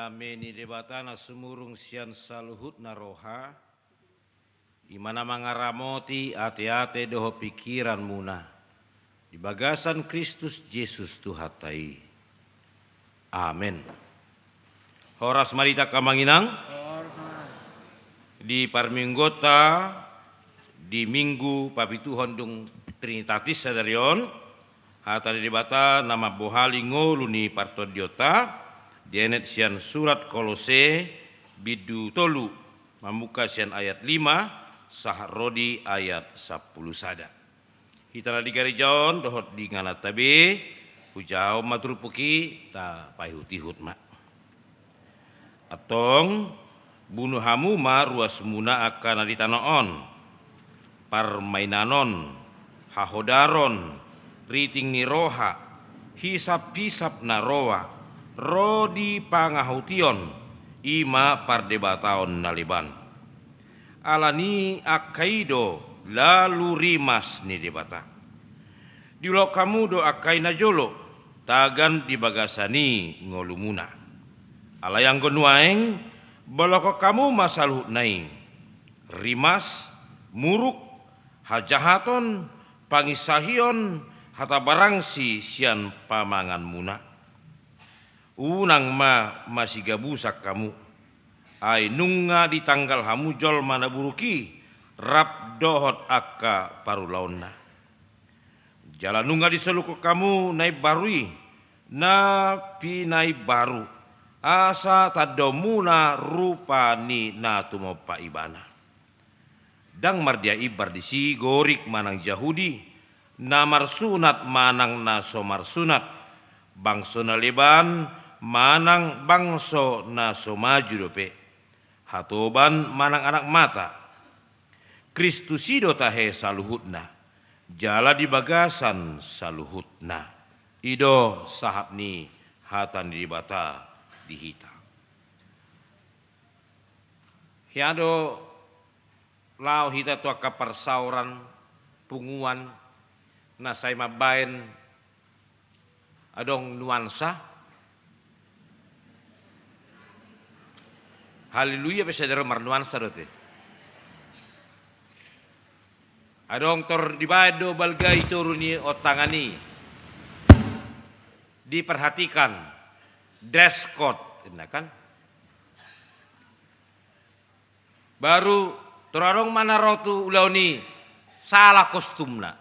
Dame ni Debata na sumurung sian saluhutna roha, i ma na mangaramoti ateate dohot pingkiranmuna di bagasan Kristus Jesus Tuhanta i. Amen. Horas ma di hita, angka amang inang. Horas ma. Di parmingguonta di Minggu papituhon dung Trinitatis sadari on, hata ni Debata na mambohali ngolu ni partondionta dienet sian surat Kolose bindu tolu, mamungka sian ayat lima sahat ro di ayat sampulu sada. Hita na di gareja on dohot di ingananta be, hujaha on ma turpuk i, tapaihutihut ma. Antong, bunu hamu ma ruasmuna angka na di tano on: parmainanon, hahodaron, riting ni roha, hisaphisap na roa, ro di pangahution, i ma pardebataon na leban. Alani angka i do lalu rimas ni Debata. Diulahon hamu do angka i najolo, tagan di bagasan i ngolumuna. Alai anggo nuaeng, bolongkon hamu ma saluhutna i: rimas, muruk, hajahaton, panginsahion, hata barangsi sian pamanganmuna. Unang ma masigabusan hamu, ai nunga ditanggal hamu jolma na buruk i rap dohot angka parulaonna. Jala nunga disolukkon hamu na imbaru i, na pinaimbaru, asa tandaonmuna rupa ni na tumompa ibana. Ndang mardia imbar disi Gorik manang Jahudi, na marsunat manang na so marsunat, bangso na leban manang bangso na so maju dope, hatoban manang anak mata. Kristus i do tahe saluhutna, jala di bagasan saluhutna. I do sahap ni hata ni Debata di hita. Hea do laho hita tu angka parsaoran punguan na sai mambaen adong nuansa. Haleluya pe sadari on marnuansa do te. Adong tor dibaen do balga i toru ni ontangan i. Diperhatikan dress code, inna kan. Baru tor adong ma na ro tu ulaon i, sala kostumna.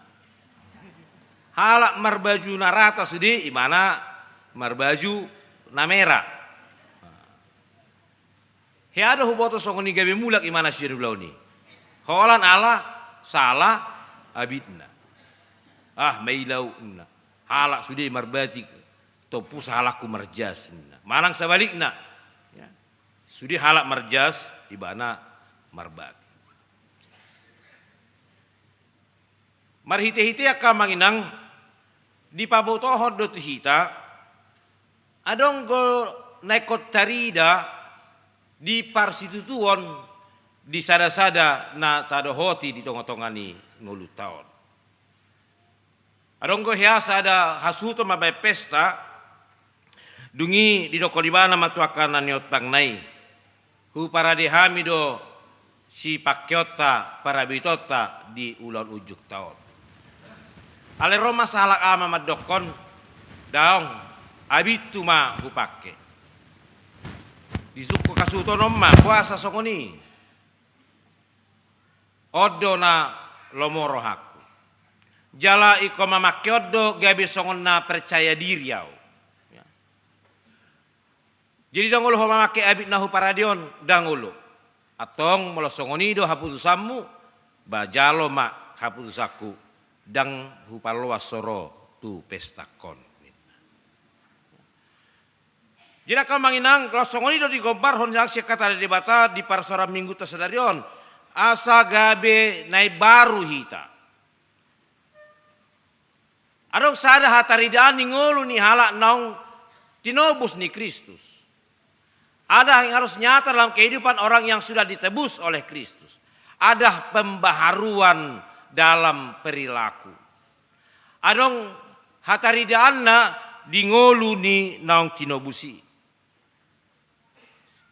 Halak marbaju na rata sude, ibana marbaju na mera. Hea do huboto songon i gabe mulak ibana sian ulaon i. Holan ala sala abitna. Ah, maila au inna. Halak sude marbatik, tompu sahalakku marjas inna. Manang sabalikna. Ya. Sude halak marjas, ibana marbatik. Marhitehite angka amang inang, dipabotohon do tu hita, adong do na ingkon tarida di parsitutuon di sadasada na tadohoti di tongatonga ni ngolunta on. Adong do hea sada hasuhuton mambaen pesta, dung i didokkon ibana ma tu angka na niontangna i: Huparade hami do sipangkeonta, parabitonta di ulaon unjukta on. Alai ro ma sahalak ama mandokkon: Daong, abithu ma hupangke. Disungkun hasuhuton on ma: Boasa songon i? On do na lomo rohangku. Jala ingkon mamangke on do gabe songon na percaya diri au. Ya. Jadi ndang olo ho mamangke abit na huparade on, ndang olo. Antong molo songon i do haputusanmu, ba jalo ma haputusanku, ndang hupaloas ho ro tu pestangkon. Jadi angka amang inang, laos songon i do digombarhon sian hata ni Debata di parsaoran Minggunta sadari on, asa gabe na imbaru hita. Adong sada hataridaan ni ngolu ni halak naung tinobus ni Kristus. Ada yang harus nyata dalam kehidupan orang yang sudah ditebus oleh Kristus. Ada pembaharuan dalam perilaku. Adong hataridaanna di ngolu ni naung tinobus i.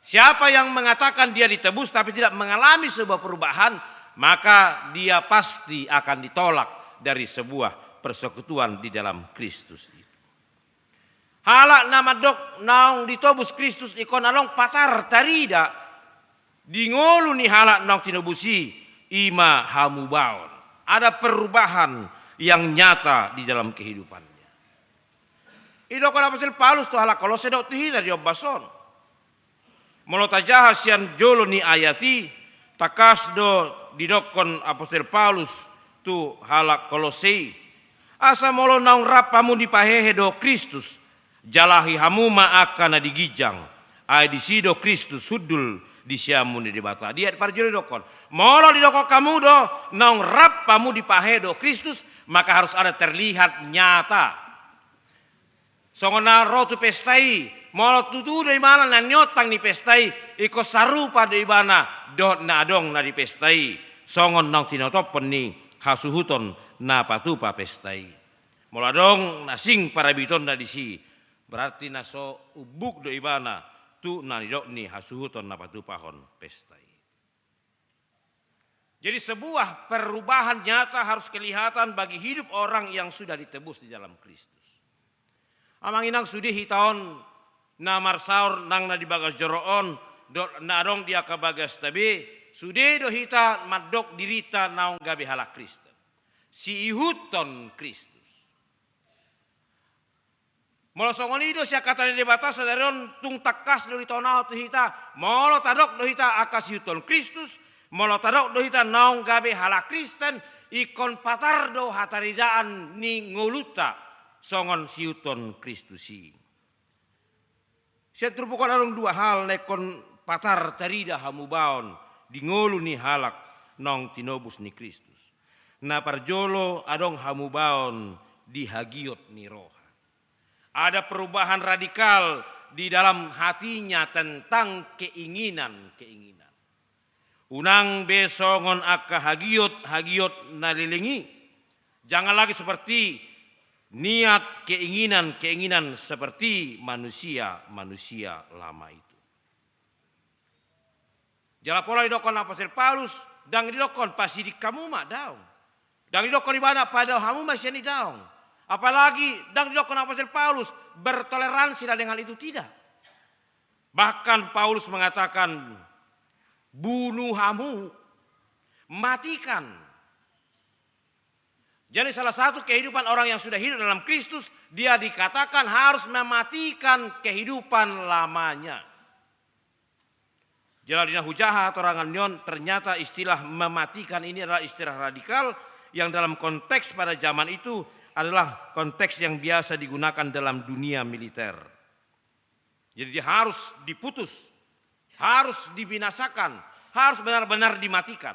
Siapa yang mengatakan dia ditebus tapi tidak mengalami sebuah perubahan, maka dia pasti akan ditolak dari sebuah persekutuan di dalam Kristus itu. Halak na mandok naung ditobus Kristus ingkon adong patar tarida di ngolu ni halak naung tinobus i, i ma hamubaon. Ada perubahan yang nyata di dalam kehidupannya. Didok apostel Paulus tu halak Kolose dohot tu hita di ombas on. Molo tajaha sian jolo ni ayat i, tangkas do didokkon apostel Paulus tu halak Kolose i: Asa molo naung rap hamu dipahehe dohot Kristus, jalahi hamu ma angka na di ginjang, ai disi do Kristus hundul di siamun ni Debata. Di ayat parjolo didokkon, molo didokkon hamu do naung rap hamu dipahehe dohot Kristus, maka harus ada terlihat nyata. Songon na ro tu pesta i, molo tutu do ibana na niontang ni pesta i, ingkon sarupa do ibana dohot na adong na di pesta i, songon naung tinotophon ni hasuhuton na patupa pesta i. Molo adong na sing parabitonna disi, berarti na so umbuk do ibana tu na nidok ni hasuhuton na patupahon pesta i. Jadi, sebuah perubahan nyata harus kelihatan bagi hidup orang yang sudah ditebus di dalam Kristus. Amang inang, sude hita on na marsaor nang na di bagas joro on dohot na adong di angka bagasta be, sude do hita mandok dirinta naung gabe halak Kristen, siihuthon Kristus. Molo songon i do sian hata ni Debata sadari on, tung tangkas do ditonahon tu hita, molo tadok do hita angka siihuthon Kristus, molo tadok do hita naung gabe halak Kristen, ingkon patar do hataridaan ni ngolunta songon siihuthon Kristus i. Sian turpuk on adong dua hal na ingkon patar tarida hamubaon di ngolu ni halak naung tinobus ni Kristus. Na parjolo, adong hamubaon di hagiot ni roha. Ada perubahan radikal di dalam hatinya tentang keinginan-keinginan. Unang be songon angka hagiot-hagiot na leleng i. Jangan lagi seperti niat, keinginan-keinginan seperti manusia-manusia lama itu. Jala pola didokkon apostel Paulus, ndang didokkon pasidik hamu ma, daong. Ndang didokkon ibana padao hamu ma sian i, daong. Apalagi ndang didokkon apostel Paulus bertoleransilah dengan itu, tidak. Bahkan Paulus mengatakan, bunuh hamu, matikan. Jadi, salah satu kehidupan orang yang sudah hidup dalam Kristus, dia dikatakan harus mematikan kehidupan lamanya. Jala di na hujaha hatorangan ni on, ternyata istilah mematikan ini adalah istilah radikal yang dalam konteks pada zaman itu adalah konteks yang biasa digunakan dalam dunia militer. Jadi, dia harus diputus, harus dibinasakan, harus benar-benar dimatikan.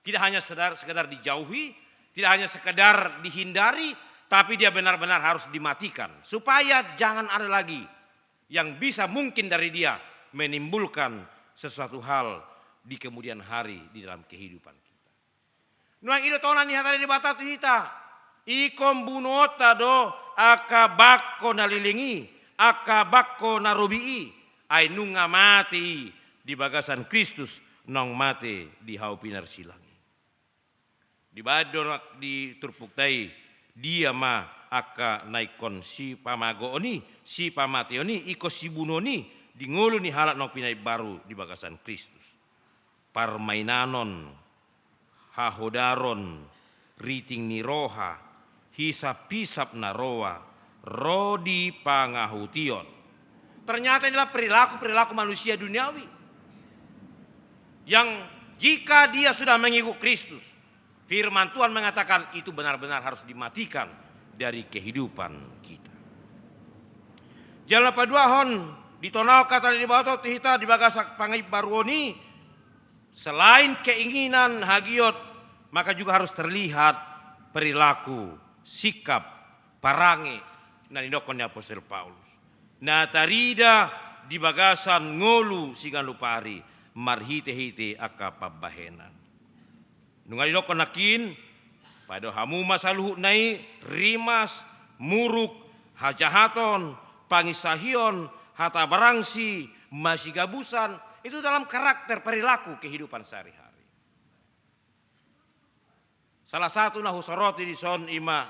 Tidak hanya sekedar, sekedar dijauhi, tidak hanya sekedar dihindari, tapi dia benar-benar harus dimatikan, supaya jangan ada lagi yang bisa mungkin dari dia menimbulkan sesuatu hal di kemudian hari di dalam kehidupan kita. Nuaeng i do tona ni hata ni Debata tu hita. Ingkon bunuonta do angka bangko na leleng i, angka bangko na robi i, ai nunga mate i di bagasan Kristus naung mate di hau pinarsilang i. Dibaen do di turpukta i, dia ma angka na ingkon sipamagoon i, sipamateon i, ingkon sibunuon i di ngolu ni halak naung pinaimbaru di bagasan Kristus. Parmainanon, hahodaron, riting ni roha, hisap-hisap na roa, ro di pangahution. Ternyata inilah perilaku-perilaku manusia duniawi yang jika dia sudah mengikut Kristus, firman Tuhan mengatakan itu benar-benar harus dimatikan dari kehidupan kita. Jala paduahon, ditonahon hata ni Debata tu hita di bagasan pangaimbaruon i, selain keinginan, hagiot, maka juga harus terlihat perilaku, sikap, parange na nidokkon ni apostel Paulus, na tarida di bagasan ngolu siganup ari marhite-hite angka pambahenan. Nunga didokkon nangkin, padao hamu ma saluhutna i: rimas, muruk, hajahaton, panginsahion, hata barangsi, masigabusan, Itu dalam karakter perilaku kehidupan sehari-hari. Salah satu na husoroti dison ima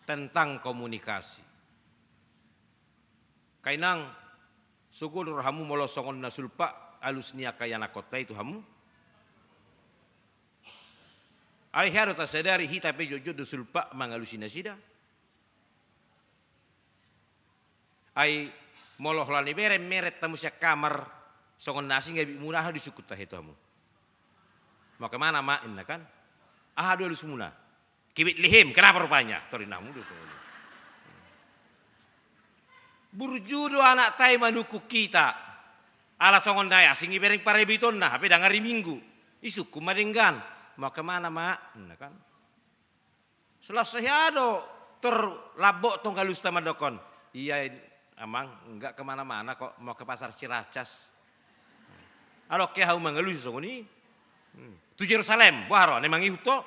tentang komunikasi. Ai nang, sugul do hamu molo songon na sulpak alus ni angka ianakhonta i tu hamu? Ai hea do tasadari hita pe jotjot do sulpak mangalusi nasida. Ai molo holan ibereng meret hamu sian kamar, songon na asing abitmuna, aha do isungkun tahe tu hamu? Mau ke mana, Mak? Ninna kan. Aha do alusmuna? Ke Betlehem, kenapa rupanya? Tor ninna hamu do songon i. Burju do anakta i manungkun hita. Ala songon na asing ibereng parabitonna, hape ndang ari Minggu. Isungkun ma denggan. Mau ke mana, Mak? Ninna kan. Selesai hea do, tor lambok tong alusta mandokhon. Iya, Amang, nggak kemana-mana kok, mau ke pasar Ciracas. Adong hea ahu mangalusi songon i. Hmm. Tu Jerusalem, boha ro, na mangihut ho.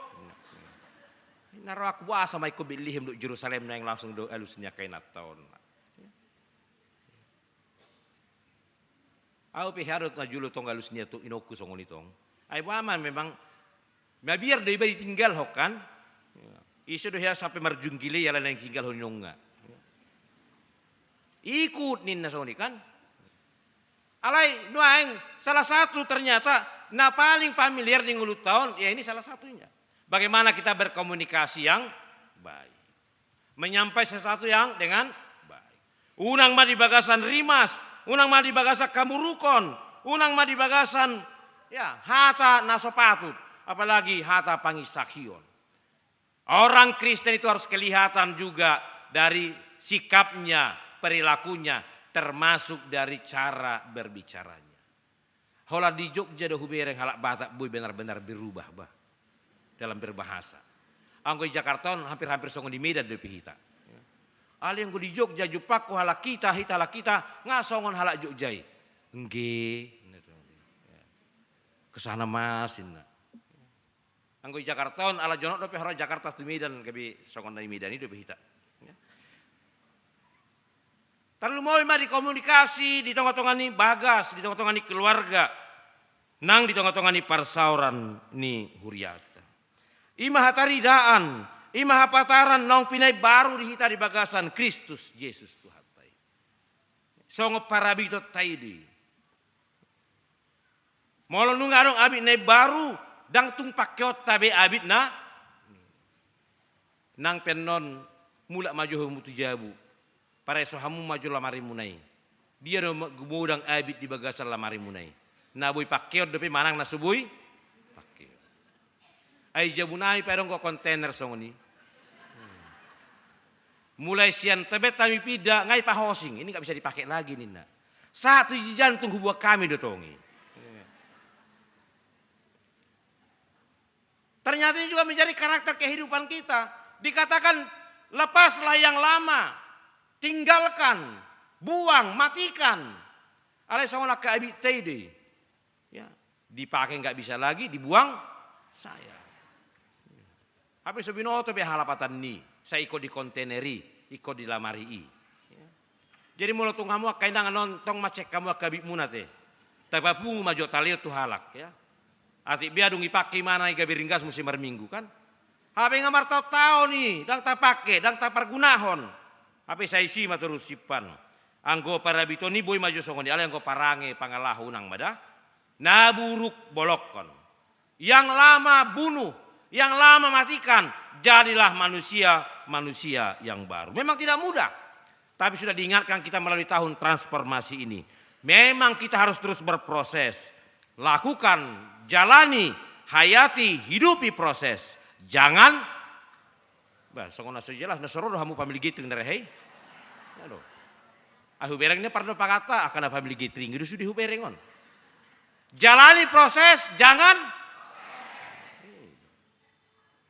Na ro ahu, boasa ma ingkon Betlehem dohot Jerusalem, naeng langsung do alus ni angka inanta on. Ahu pe hea do na jolo tong alus ni inongku songon i tong. Ai boha ma memang, mabiar do iba ditinggalhon kan. Ise do hea sampe marjunggil i ala naeng tinggalhon inongna. Ikut ninna songon i kan. Alai nuaeng salah satu ternyata na paling familiar di ngolunta on, ya ini salah satunya. Bagaimana kita berkomunikasi yang baik. Menyampaikan sesuatu yang dengan baik. Unang ma di bagasan rimas, unang ma di bagasan hamurukon, unang ma di bagasan, ya, hata na so patut, apalagi hata pangisahion. Orang Kristen itu harus kelihatan juga dari sikapnya, perilakunya, termasuk dari cara berbicaranya. Holan di Jogja do hubereng halak Batak boi benar-benar berubah, bah, dalam berbahasa. Anggo di Jakarta on hampir-hampir songon di Medan dope hita. Alai anggo di Jogja jumpangku halak hita, hita halak hita, nga songon halak Jogja i. Engge. Kesana mas, ninna. Anggo di Jakarta on, ala jonok dope haroa Jakarta tu Medan, gabe songon na di Medan i dope hita. Ya. Tarlumobi ma di komunikasi di tonga-tonga ni bagas, di tonga-tonga ni keluarga, nang di tonga-tonga ni parsaoran ni huriata. I ma hataridaan, i ma hapataran naung pinaimbaru di hita di bagasan Kristus Jesus Tuhanta i. Songon parabitonta i do i. Molo nunga adong abit na imbaru, ndang tung pangkeonta be abit na. Nang pe annon, mulak ma jo hamu tu jabu. Pareso hamu ma jo lamarimuna i. Dia do ma-, gumodang abit di bagasan lamarimuna i. Na boi pangkeon dope manang na so boi pangkeon. Ai jabu nami pe adong do kontainer songon i. Mulai sian Tebet hami pinda, nga i pahosing, ini nggak bisa dipakai lagi ninna. Sahat tu Cijantung hubuat hami do tong i. Ternyata ini juga menjadi karakter kehidupan kita. Dikatakan, lepaslah yang lama, tinggalkan, buang, matikan. Alai songon angka abitta i do i. Ya, dipakai nggak bisa lagi, dibuang sayang. Hape so binoto be halapatan ni, sai ingkon di kontainer i, ingkon di lamari i. Ya. Jadi molo tung hamu angka inang annon, tong ma cek hamu angka abitmuna te. Tapapungu ma jo talehon tu halak, ya. Atik bea dung ipangke imana i gabe ringgas muse marminggu kan. Hape nga martaon-taon i, ndang tapangke, ndang tapargunahon. Hape sai isi ma torus simpan. Anggo parabiton i boi ma jo songon i, alai anggo parange pangalaho unang ma da. Na buruk bolongkon. Yang lama bunuh, yang lama matikan, jadilah manusia, manusia yang baru. Memang tidak mudah. Tapi sudah diingatkan kita melalui tahun transformasi ini. Memang kita harus terus berproses. Lakukan, jalani, hayati, hidupi proses. Jangan Bah, songon na so jelas, na so ro do hamu family gathering na rehe i? Aduh. Ai hubereng ni pardopanganta, angka na family gathering i do sude hubereng on. Jalani proses, jangan.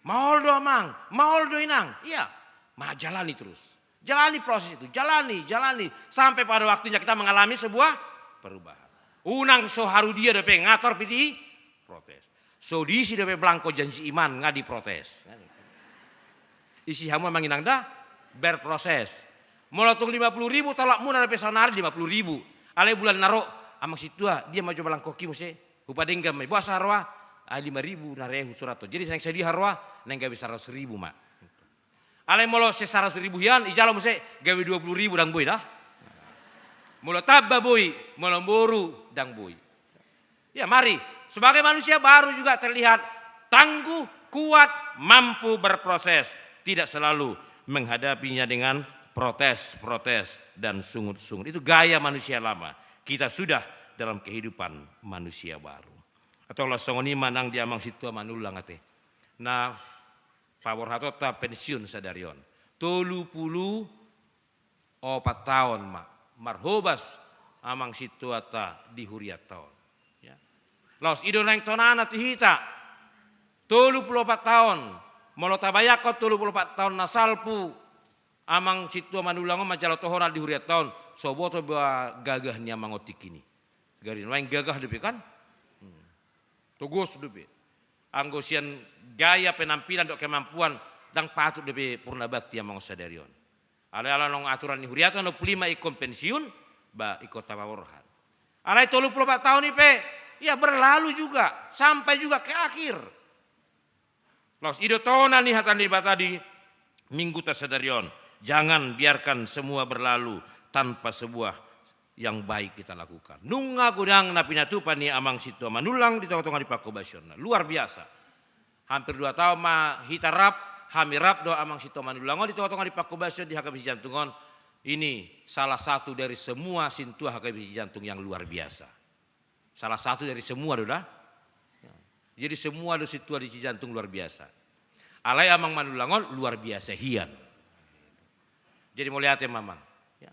Maol do amang, maol do inang. Iya, ma jalani terus. Jalani proses itu, jalani, jalani. Sampai pada waktunya kita mengalami sebuah perubahan. Unang so haru dia dope nga tor pe diprotes. So diisi dope belangko janji iman nga diprotes. Isi hamu amang inang da, berproses. Molo tung lima puluh ribu tolapmuna dope saonari lima puluh ribu. Alai bulan na ro Amang sintua, dia ma jo balangkoki muse, hupadenggan ma i. Boasa roa? Ah, lima ribu na re husurat on. Jadi naeng sadia roa? Naeng gabe saratus ribu ma. Alai molo sian saratus ribu hian, ijalo muse gabe dua puluh ribu, ndang boi da. Molo tamba boi, molo boru ndang boi. Ya, mari, sebagai manusia baru juga terlihat tangguh, kuat, mampu berproses. Tidak selalu menghadapinya dengan protes-protes dan sungut-sungut. Itu gaya manusia lama. Kita sudah dalam kehidupan manusia baru. Atau laos songon i ma nang di amang sintua Manullang ate. Na paborhatonta pensiun sadari on. Tolu pulu opat taon ma marhobas amang sintuanta di hurianta on. Ya. Laos i do naeng tonana tu hita. Tolu pulu opat taon. Molo tabayangkon tolu pulu opat taon na salpu amang sintua Manullang on manjalo tohonan di hurianta on, so boto be gagah ni amang on tingki i. Gari nuaeng gagah dope kan? Hmm. Togos dope. Anggo sian gaya penampilan dohot kemampuan, ndang patut dope purna bakti amang on sadari on. Alai ala nang aturan ni huriata, onom pulu lima ingkon pensiun, ba ingkon tapaborhat. Alai tolu pulu opat taon i pe, ya, berlalu juga, sampai juga ke akhir. Laos i do tona ni hata ni Debata di mingguta sadari on. Jangan biarkan semua berlalu tanpa sebuah yang baik kita lakukan. Nunga godang na pinatupa ni amang sintua Manullang di tongatonga ni parhobasionna. Luar biasa. Hampir dua taon ma hita rap, hami rap dohot amang sintua Manullang on di tongatonga ni parhobasion di H K B P Sijantung on. Ini salah satu dari semua sintua H K B P Sijantung yang luar biasa. Salah satu dari semua do da. Jadi semua do sintua di Sijantung luar biasa. Alai amang Manullang on luar biasa hian. Jadi mauliate ma amang. Ya.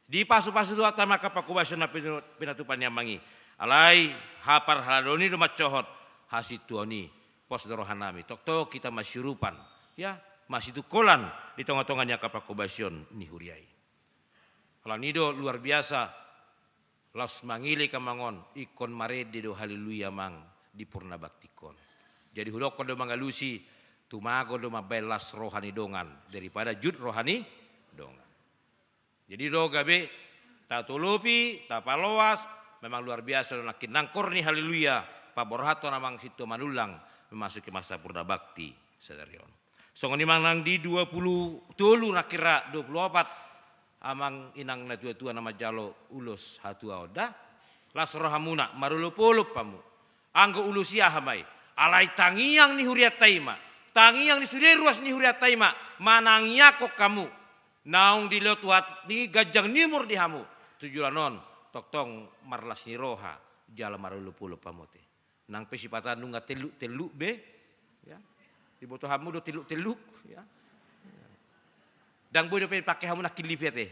Dipasupasu Tuhanta ma angka parhobasion na pinu-, pinatupa ni amang i. Alai haparhalado ni do mansohot hasintuaon i. Pos do rohanami. Tongtong hita masiurupan. Ya, masitungkolan di tongatonga ni angka parhobasion ni huria i. Alani do luar biasa. Laos mangelek amang on, ingkon marende do haleluya amang di purna baktingkon. Jadi hudokkon do mangalusi, tumagon do mambaen las roha ni dongan daripada jut roha ni dongan. Jadi do gabe tatolopi, tapaloas, memang luar biasa do nangkin nangkor ni haleluya paborhathon amang sintua Manullang memasuki masa purna bakti sadari on. Songon i ma nang di dua pulu tolu nangkin ra dua pulu opat, amang inang natuatua na manjalo ulos hatuaon da. Las rohamuna, marolopolop hamu. Anggo ulos i aha ma i? Alai tangiang ni hurianta i ma, tangiang ni sude ruas ni hurianta i ma manangiangkon hamu. Naung dilehon Tuhanta i ganjang ni umur di hamu. Tu joloan on tongtong marlas ni roha jala marolopolop hamu ate. Nang pe sipata nunga telluk-telluk be, ya. Diboto hamu do telluk-telluk, ya. Ndang boi dope pake hamu nangkin live ate.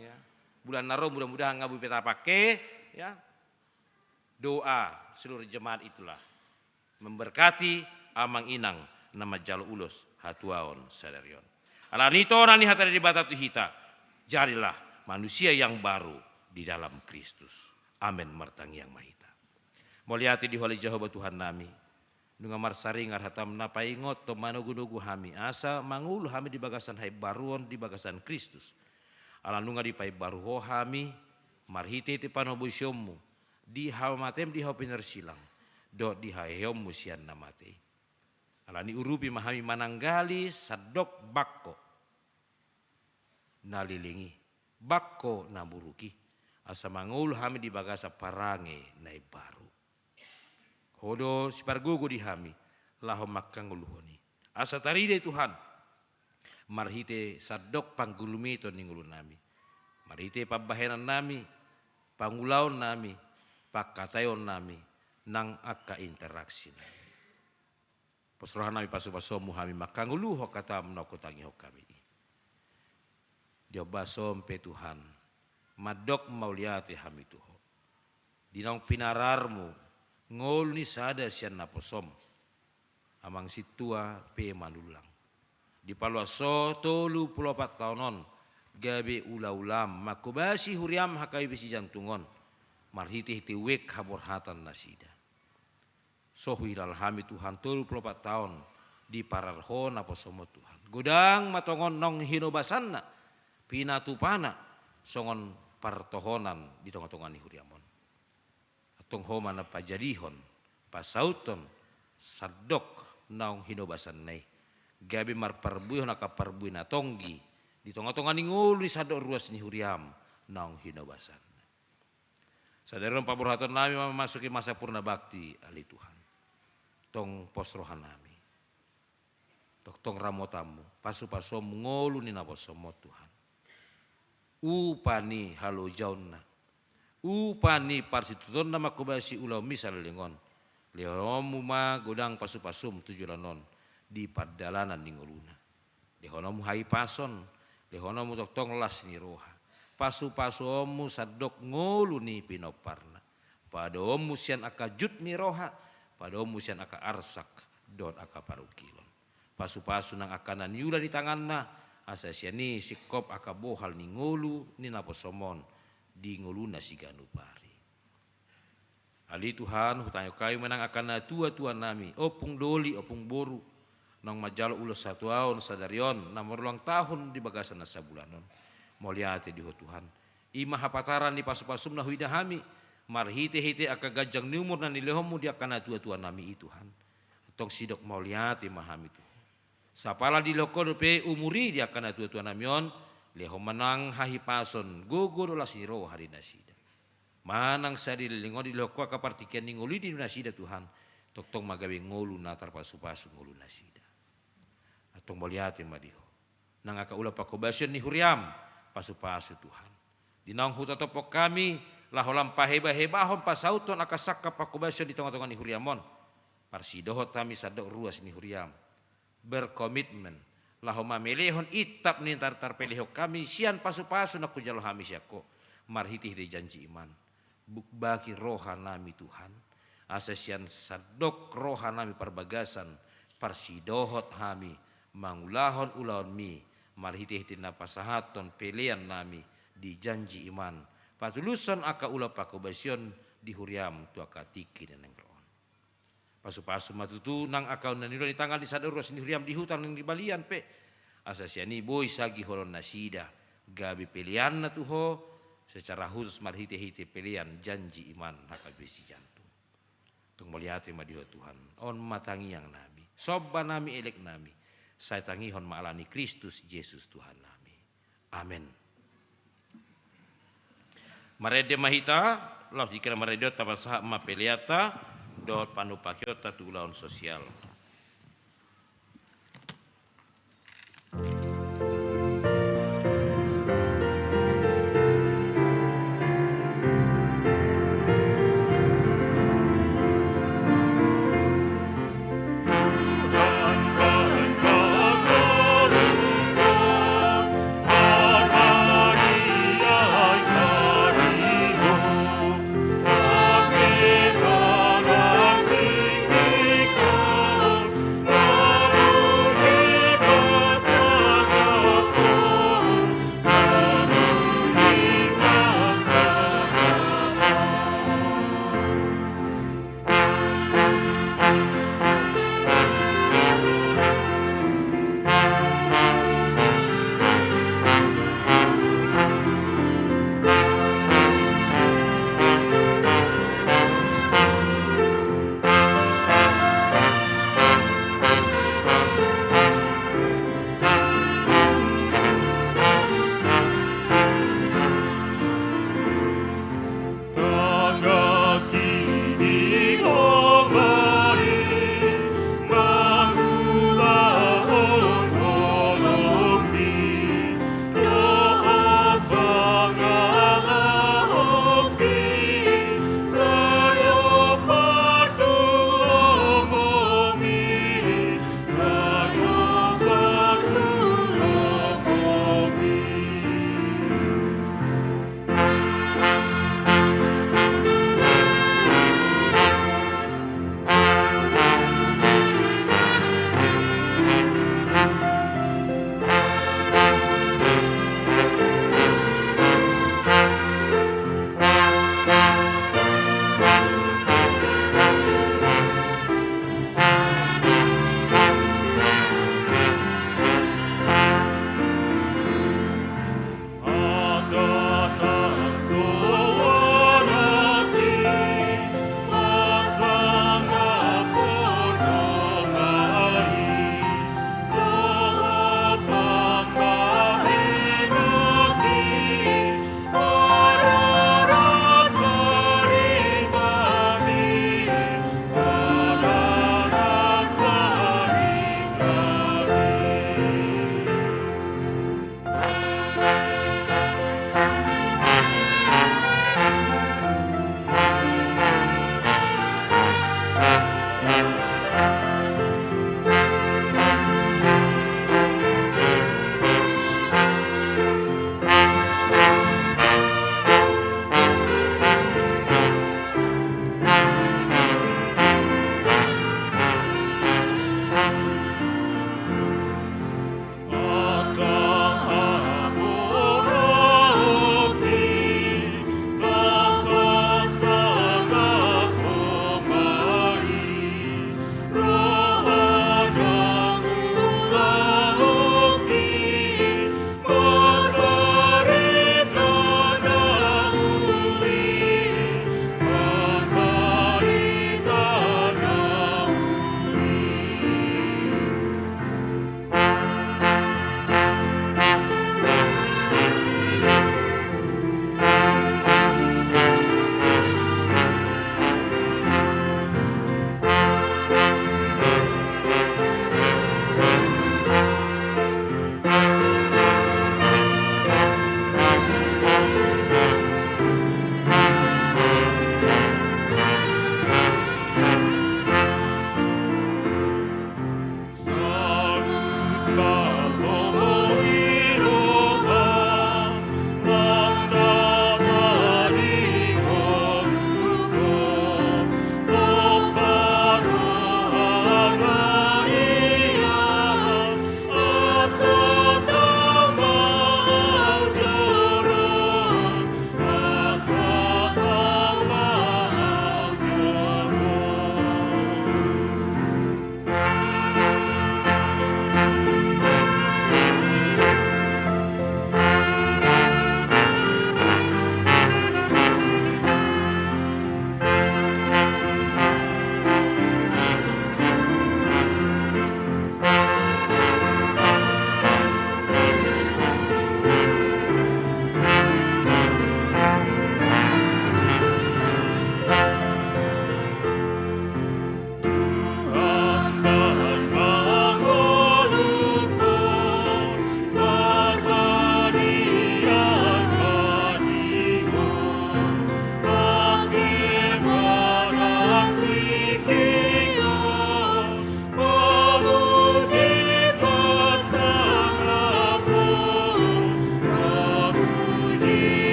Ya. Bulan na ro mudah-mudahan nga boi pe tapake, ya. Doa seluruh jemaat itulah memberkati amang inang na manjalo ulos hatuaon sadari on. Alani tona ni hata ni Debata tu hita, jadilah manusia yang baru di dalam Kristus. Amen. Martangiang ma hita. Mauliate di Ho ale Jahowa Tuhannami, nunga marsaringar hataM na paingothon manogunogu hami asa mangolu hami di bagasan haimbaruon di bagasan Kristus. Ala nunga dipaimbaru Ho hami marhitehite panobusionMu di hamateM di hau pinorsilang dohot di haheheonMu sian na mate i. Alani urupi ma hami mananggali sandok bangko na leleng i, bangko na buruk i, asa mangolu hami di bagasan parange na imbaru. Ho do sipargogo di hami laho manghangoluhon i. Asa tarida i Tuhan, marhite sandok panggumiton ni ngolunami, marhite pambahenannami, pangulaonnami, pangkataionnami, nang angka interaksinami. Pos rohanami pasupasuonMu hami manghangoluhon hataM naung hutangihon hami i. Di ombas on pe Tuhan, mandok mauliate hami tu Ho. Di naung pinararMu ngolu ni sada sian naposoM, amang sintua P. Manullang. Dipaloas Ho tolu pulu opat taon on gabe ulaulaM manghobasi huriaM H K B P Sijantung on marhitehite uek haborhatan nasida. So huhilala hami Tuhan tolu pulu opat taon diparar Ho naposoM on Tuhan. Godang ma tongon naung hinobasanna, pinatupana songon partohonan di tongatonga ni huriaM on. Tong Ho ma na pajadihon, pasauthon sandok naung hinobasanna i, gabe marparbuehon angka parbue na tonggi di tongatonga ni ngolu ni sandok ruas ni huriaM naung hinobasanna. Sadari on paborhatonnami mamasuki masa purna bakti, ale Tuhan. Tong pos rohanami. Tongtong ramotanMu, pasupasuonMu ngolu ni naposoM on, Tuhan. Upa ni halojaonna, upa ni parsitutuonna manghobasi ulaonMi saleleng on. LehononMu ma godang pasupasuM tu joloan on di pardalanan ni ngoluna. LehononMu hahipason, lehononMu tongtong las ni roha. PasupasuonMu sandok ngolu ni pinomparna. PadaoonMu sian angka jut ni roha, padaoonMu sian angka arsak dohot angka parungkilon. Pasupasu nang angka na niula ni tanganna, asa sian i singkop angka bohal ni ngolu ni naposoM on di ngoluna siganup ari. Ale Tuhan, hutangihon hami ma nang angka natuatuanami, ompung doli, ompung boru, naung manjalo ulos hatuaon sadari on, na marulang tahun di bagasan na sabulan on. Mauliate di Ho Tuhan. I ma hapataran ni pasupasuM na huida hami, marhitehite angka ganjang ni umur na nilehonMu di angka natuatuanami i, Tuhan. Tong sidok mauliate ma hami tu Ho. Sapala dilehon Ho dope umur i di angka natuatuanami on, lehon ma nang hahipason, gogo dohot las ni roha di nasida. Manang sai di leleng on dilehon Ho angka partingkian ni ngolu i di nasida, Tuhan, tongtong ma gabe ngolu na tarpasupasu ngolu nasida. Antong mauliate ma di Ho. Nang angka ulaon panghobasion ni huriaM, pasupasu Tuhan. Di naung hutotopon hami, laho lam pahebahebahon pasauthon angka sangkap panghobasion di tongatonga ni huriaM on. Parsidohot hami sandok ruas ni huriaM. Berkomitmen, laho mamelehon itap ni na tarpelehon hami sian pasupasu na hujalo hami sian Ho, marhitehite janji iman. Bukbaki rohanami Tuhan, asa sian sandok rohanami parbagasan, parsidohot hami mangulahon ulaonMi, marhitehite na pasahathon peleannami di janji iman, patulushon angka ulaon panghobasion di huriaM tu angka tingki na naeng ro on. Pasupasu ma tutu nang angka na niula ni tangan di sandok ruas ni huriaM di huta nang di balian pe. Asa sian i boi sagihonon nasida, gabe peleanna tu Ho, secara khusus marhitehite pelean janji iman H K B S Sijantung. Tung mauliate ma di Ho Tuhan, on ma tangiangnami, sombanami eleknami, sai tangihon ma ala ni Kristus Jesus Tuhannami. Amen. Marende ma hita, laos dikira marende on tapasahat ma peleanta dohot panumpationta tu ulaon sosial.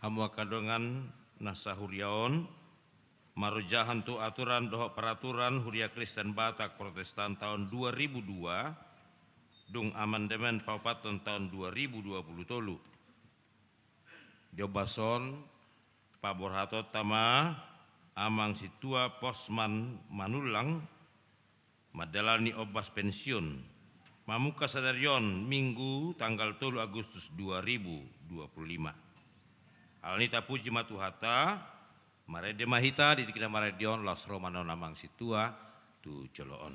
Hamu angka dongan na sahuria on, marojahan tu aturan dohot peraturan Huria Kristen Batak Protestan taon dua ribu dua, dung amandemen paopathon taon dua ribu dua puluh tolu. Di ombas on, paborhatonta ma Amang Sintua Posman Manullang mandalani ombas pensiun, mamungka sadari on Minggu tanggal tolu Agustus dua ribu dua puluh lima. Alani i tapuji ma Tuhanta, marende ma hita di tingki na marende on, laos ro ma non Amang Sintua tu jolo on.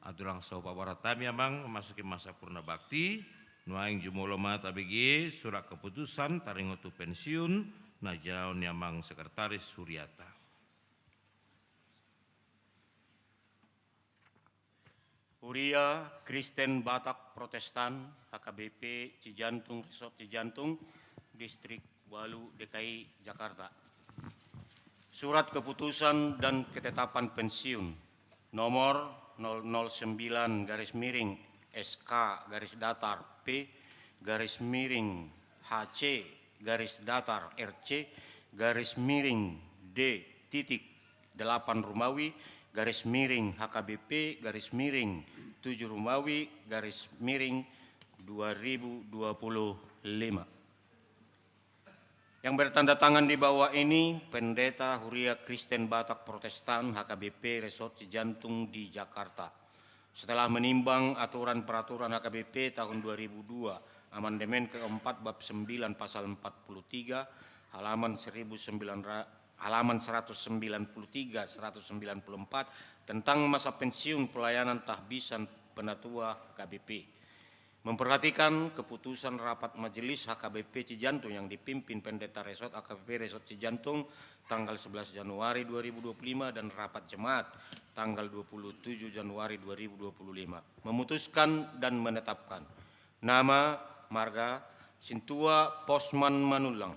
Andorang so paborhat hami, Amang, memasuki masa purna bakti, nuaeng jumolo ma tabege surat keputusan taringot tu pensiun na jinalo ni Amang Sekretaris Huriata. Huria Kristen Batak Protestan, H K B P Cijantung, Resort Cijantung, Distrik ualu, D K I Jakarta. Surat keputusan dan ketetapan pensiun nomor nol nol sembilan garis miring S K garis datar P garis miring H C garis datar R C garis miring D titik delapan Rumawi garis miring H K B P garis miring tujuh Rumawi garis miring dua ribu dua puluh lima. Yang bertanda tangan di bawah ini Pendeta Huria Kristen Batak Protestan H K B P Resort Cijantung di Jakarta. Setelah menimbang aturan peraturan H K B P tahun dua ribu dua, amandemen keempat bab sembilan pasal empat puluh tiga, halaman seribu sembilan ra-, halaman seratus sembilan puluh tiga, seratus sembilan puluh empat, tentang masa pensiun pelayanan tahbisan penatua H K B P. Memperhatikan keputusan rapat Majelis H K B P Cijantung yang dipimpin Pendeta Resort H K B P Resort Cijantung tanggal sebelas Januari dua ribu dua puluh lima dan rapat jemaat tanggal dua puluh tujuh Januari dua ribu dua puluh lima, memutuskan dan menetapkan nama, marga, Sintua Posman Manullang,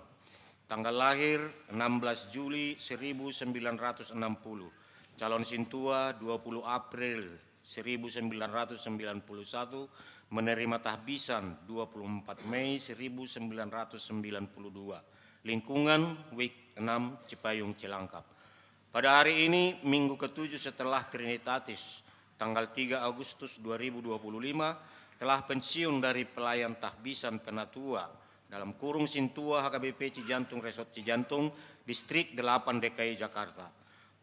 tanggal lahir enam belas Juli seribu sembilan ratus enam puluh, calon Sintua dua puluh April seribu sembilan ratus sembilan puluh satu, menerima tahbisan dua puluh empat Mei seribu sembilan ratus sembilan puluh dua. Lingkungan, Wik enam, Cipayung, Cilangkap. Pada hari ini, minggu ketujuh setelah Trinitatis, tanggal tiga Agustus dua ribu dua puluh lima, telah pensiun dari pelayan tahbisan penatua, dalam kurung Sintua H K B P Cijantung Resort Cijantung, Distrik delapan D K I Jakarta.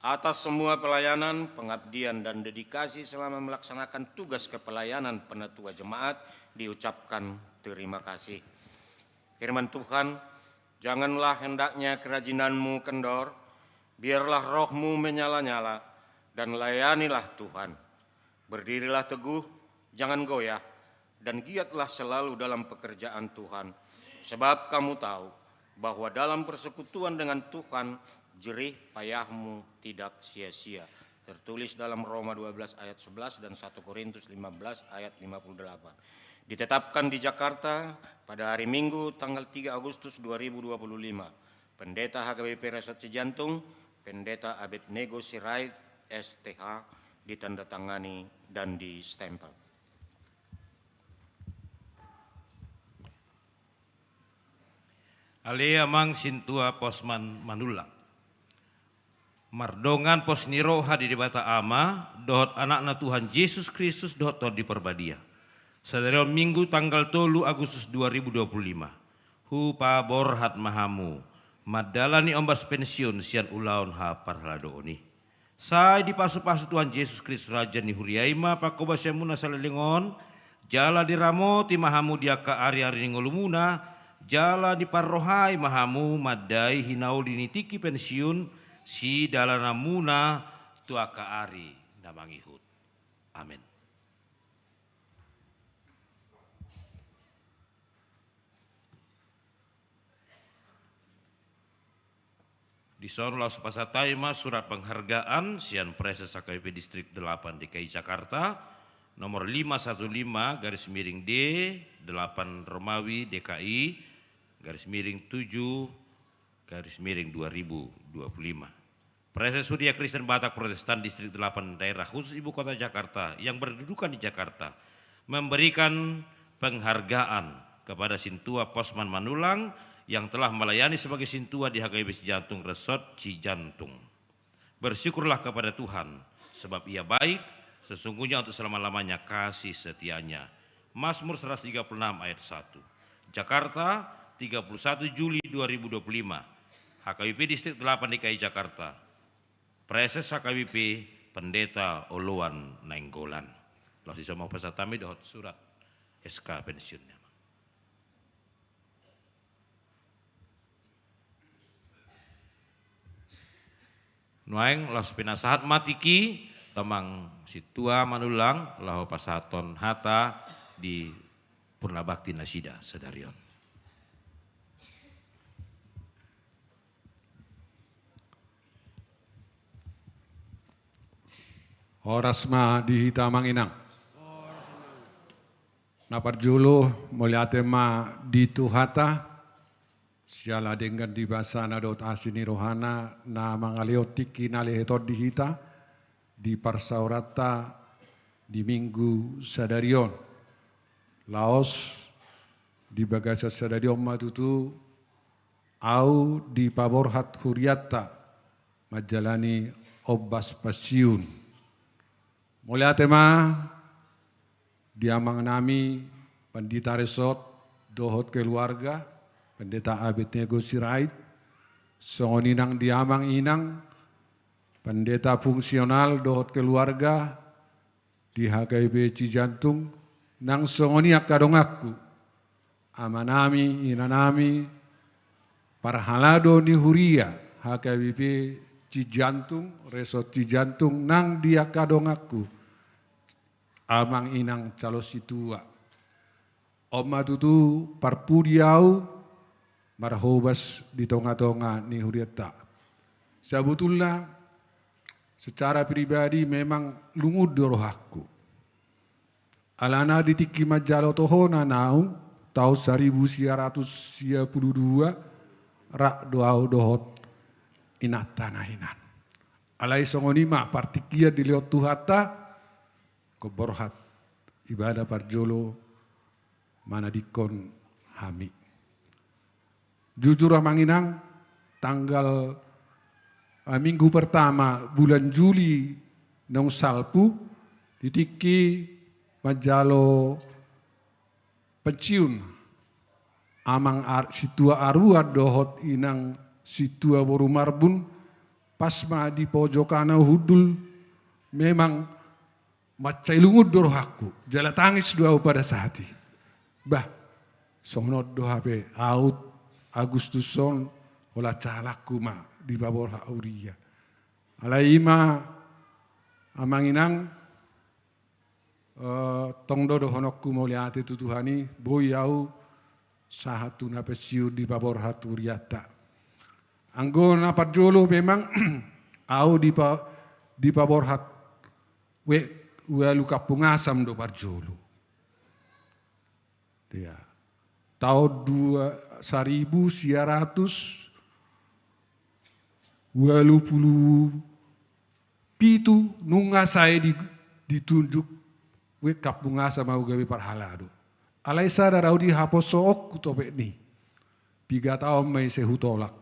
Atas semua pelayanan, pengabdian, dan dedikasi selama melaksanakan tugas kepelayanan penatua jemaat diucapkan terima kasih. Firman Tuhan, "Janganlah hendaknya kerajinanmu kendor, biarlah rohmu menyala-nyala, dan layanilah Tuhan. Berdirilah teguh, jangan goyah, dan giatlah selalu dalam pekerjaan Tuhan. Sebab kamu tahu bahwa dalam persekutuan dengan Tuhan, jerih payahmu tidak sia-sia." Tertulis dalam Roma dua belas ayat sebelas dan satu Korintus lima belas ayat lima puluh delapan. Ditetapkan di Jakarta pada hari Minggu, tanggal tiga Agustus dua ribu dua puluh lima. Pendeta H K B P Resort Cijantung, Pendeta Abednego Sirait, S T H, ditandatangani dan distempel. Ale Amang Sintua Posman Manullang. Mardongan pos ni roha di Debata Ama, dohot Anakna Tuhan Jesus Kristus, dohot Tondi Parbadia. Sadari on Minggu tanggal tolu Agustus dua ribu dua puluh lima. Hupaborhat ma hamu, mandalani ombas pensiun sian ulaon haparhaladoon i. Sai dipasupasu Tuhan Jesus Kristus Raja ni huria i ma pangkobasianmuna saleleng on, jala diramoti ma hamu di angka ariari ni ngolumuna, jala diparrohai ma hamu mandai hinauli ni tingki pensiun, sidalananmuna tu angka ari na mangihut. Amen. Dison laos pasahat hami ma surat penghargaan sian Praeses H K B P Distrik delapan D K I Jakarta, nomor lima satu lima garis miring D delapan Romawi D K I garis miring tujuh garis miring dua ribu dua puluh lima. Praeses Huria Kristen Batak Protestan Distrik delapan Daerah Khusus Ibu Kota Jakarta yang berkedudukan di Jakarta memberikan penghargaan kepada Sintua Posman Manulang yang telah melayani sebagai sintua di H K B P Cijantung Resort Cijantung. Bersyukurlah kepada Tuhan, sebab Ia baik, sesungguhnya untuk selama-lamanya kasih setia-Nya. Mazmur seratus tiga puluh enam ayat satu. Jakarta, tiga puluh satu Juli dua ribu dua puluh lima. H K B P Distrik delapan D K I Jakarta. Praeses H K B P, Pendeta Oloan Nainggolan. Laos dison ma pasahat hami dohot surat S K pensiunna. Nuaeng laos pinasahat ma tingki tu amang sintua Manulang laho pasahathon hata di purnabakti nasida sadari on. Horas ma di hita amang inang. Na parjolo mauliate ma di Tuhanta, siala denggan ni basana dohot asi ni rohana na mangalehon tingki na lehet on di hita, di parsaoranta di Minggu sadari on. Laos di bagasan sadari on ma tutu ahu dipaborhat hurianta manjalani ombas pensiun. Mauliate ma di amangnami Pandita Resort dohot keluarga, Pendeta Abednego Sirait, songon i nang di amang inang Pendeta Fungsional dohot keluarga di H K B P Cijantung, nang songon i angka donganku, amanami, inanami, parhalado ni huria H K B P Cijantung, Resort Cijantung, nang di angka donganku, amang inang calon sintua. On ma tutu parpudi ahu marhobas di tongatonga ni hurianta. Sabotulna secara pribadi memang lungun do rohangku. Alana di tingki manjalo tohonan ahu taon saribu sia ratus sia pulu dua, rap do ahu dohot inanta na hinan. Alai songon i ma partingkian dilehon Tuhanta, huborhat ibana parjolo manadingkon hami. Jujur amang inang, tanggal, eh, minggu pertama bulan Juli naung salpu, di tingki manjalo pensiun amang ar-, sintua Aruan dohot inang sintua boru Marbun, pas ma di pojokan ahu hundul, memang mansai lungun do rohangku, jala tangis do ahu pada saat i. Bah, songon on do hape ahu Agustus on, holan sahalakku ma dipaborhat huria. Alai i ma amang inang, eh, tong do dohononku mauliate tu Tuhan i, boi ahu sahat tu na pensiun dipaborhat hurianta. Anggo na parjolo memang ahu dipa-, dipaborhat we-, ualu kampung asam do parjolo. Ya. Taon dua, saribu sia ratus ualu pulu pitu nunga sae di, ditunjuk we kampung asam ahu gabe parhalado. Alai sada rau di haposoonku topet ni. Piga taon ma ise hutolak.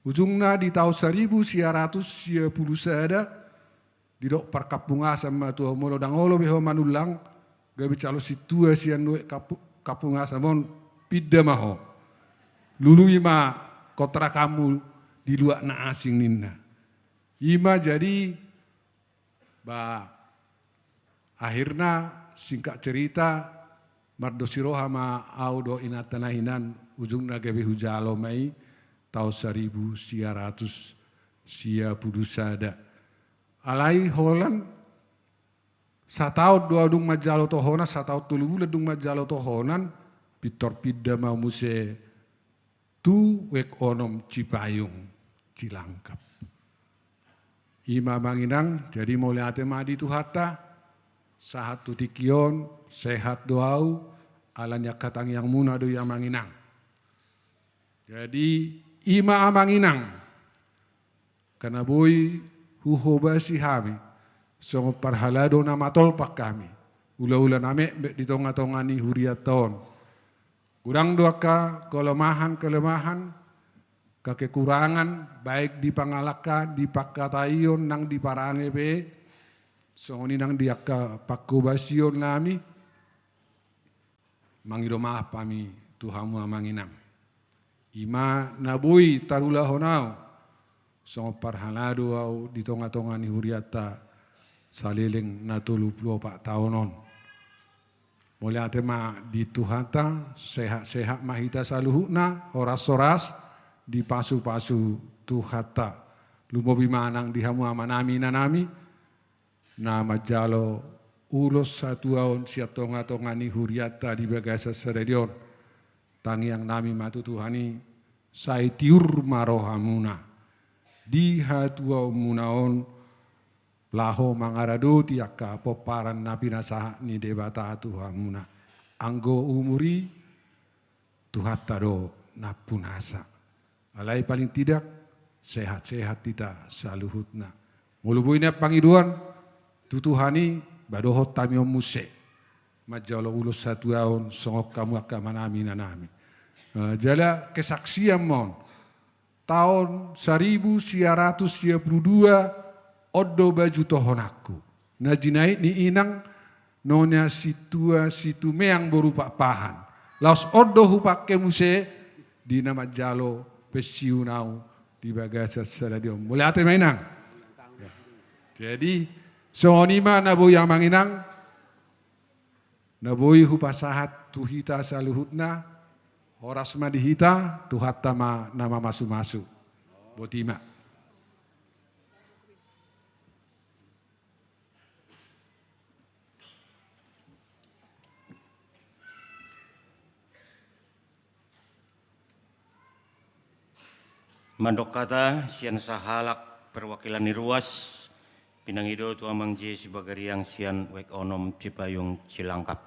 Ujungna di taon saribu sia ratus sia pulu sada, didok parkampungasan ma tuaon, molo ndang olo be ho manullang, gabe calon sintua sian nuaeng kampu-, kampungasan on, pinda ma ho. Lului ma kontrakanmu di luat na asing ninna. I ma jadi, ba, akhirna singkat cerita, mardos ni roha ma au dohot inanta na hinan, ujungna gabe hujalo ma i taon saribu sia ratus sia pulu sada. Alai holan sataon do au dung manjalo tohonan, sataon tolu bulan dung manjalo tohonan, pintor pinda ma au muse tu Uek Onom Cipayung Cilangkap. I ma amang inang, jadi mauliate ma di Tuhanta, sahat tu tingki on, sehat do au, ala ni angka tangiangmuna do i amang inang. Jadi, i ma amang inang, angka na boi huhobasi hami, songon parhalado na matolpak hami, ulaula na metmet di tongatonga ni hurianta on. Godang do angka kelemahan-kelemahan, angka kekurangan, baik di pangalangka, di pangkataion, nang di parange pe, songon i nang di angka panghobasion nami, mangido maaf hami tu hamu amang inang. I ma na boi tarulahon au, songon parhalado au di tongatonga ni hurianta saleleng na tolu pulu opat taon on. Mauliate ma di Tuhanta, sehat-sehat ma hita saluhutna, horas-horas, dipasupasu Tuhanta. Lumobi ma nang di hamu amanami, inanami, na manjalo ulos hatuaon sian tongatonga ni hurianta di bagasan sadari on. Tangiangnami ma tu Tuhan i, sai tiur ma rohamuna di hatuaonmuna on, laho mangaradoti angka pomparan na pinasahat ni Debata tu hamuna. Anggo umur i Tuhanta do nampunasa. Alai paling tidak sehat-sehat hita saluhutna. Molo boi nian pangidoan tu Tuhan i, ba dohot hami on muse manjalo ulos hatuaon songon hamu angka amanami, inanami. Eh, jala kesaksian ma on. Taon saribu sia ratus sia pulu dua, on do baju tohonanku na jinait ni inang, nona sintua Situmeang boru Pakpahan. Laos on do hupangke muse di na manjalo pensiun au di bagasan sadari on. Mauliate ma inang. Jadi songon i ma na boi amang inang, na boi hupasahat tu hita saluhutna. Horas ma di hita, Tuhanta ma na mamasumasu. Boti ma. Mandok hata sian sahalak perwakilan ni ruas, pinangido tu amang J Sibagariang sian Uek Onom Cipayung Cilangkap.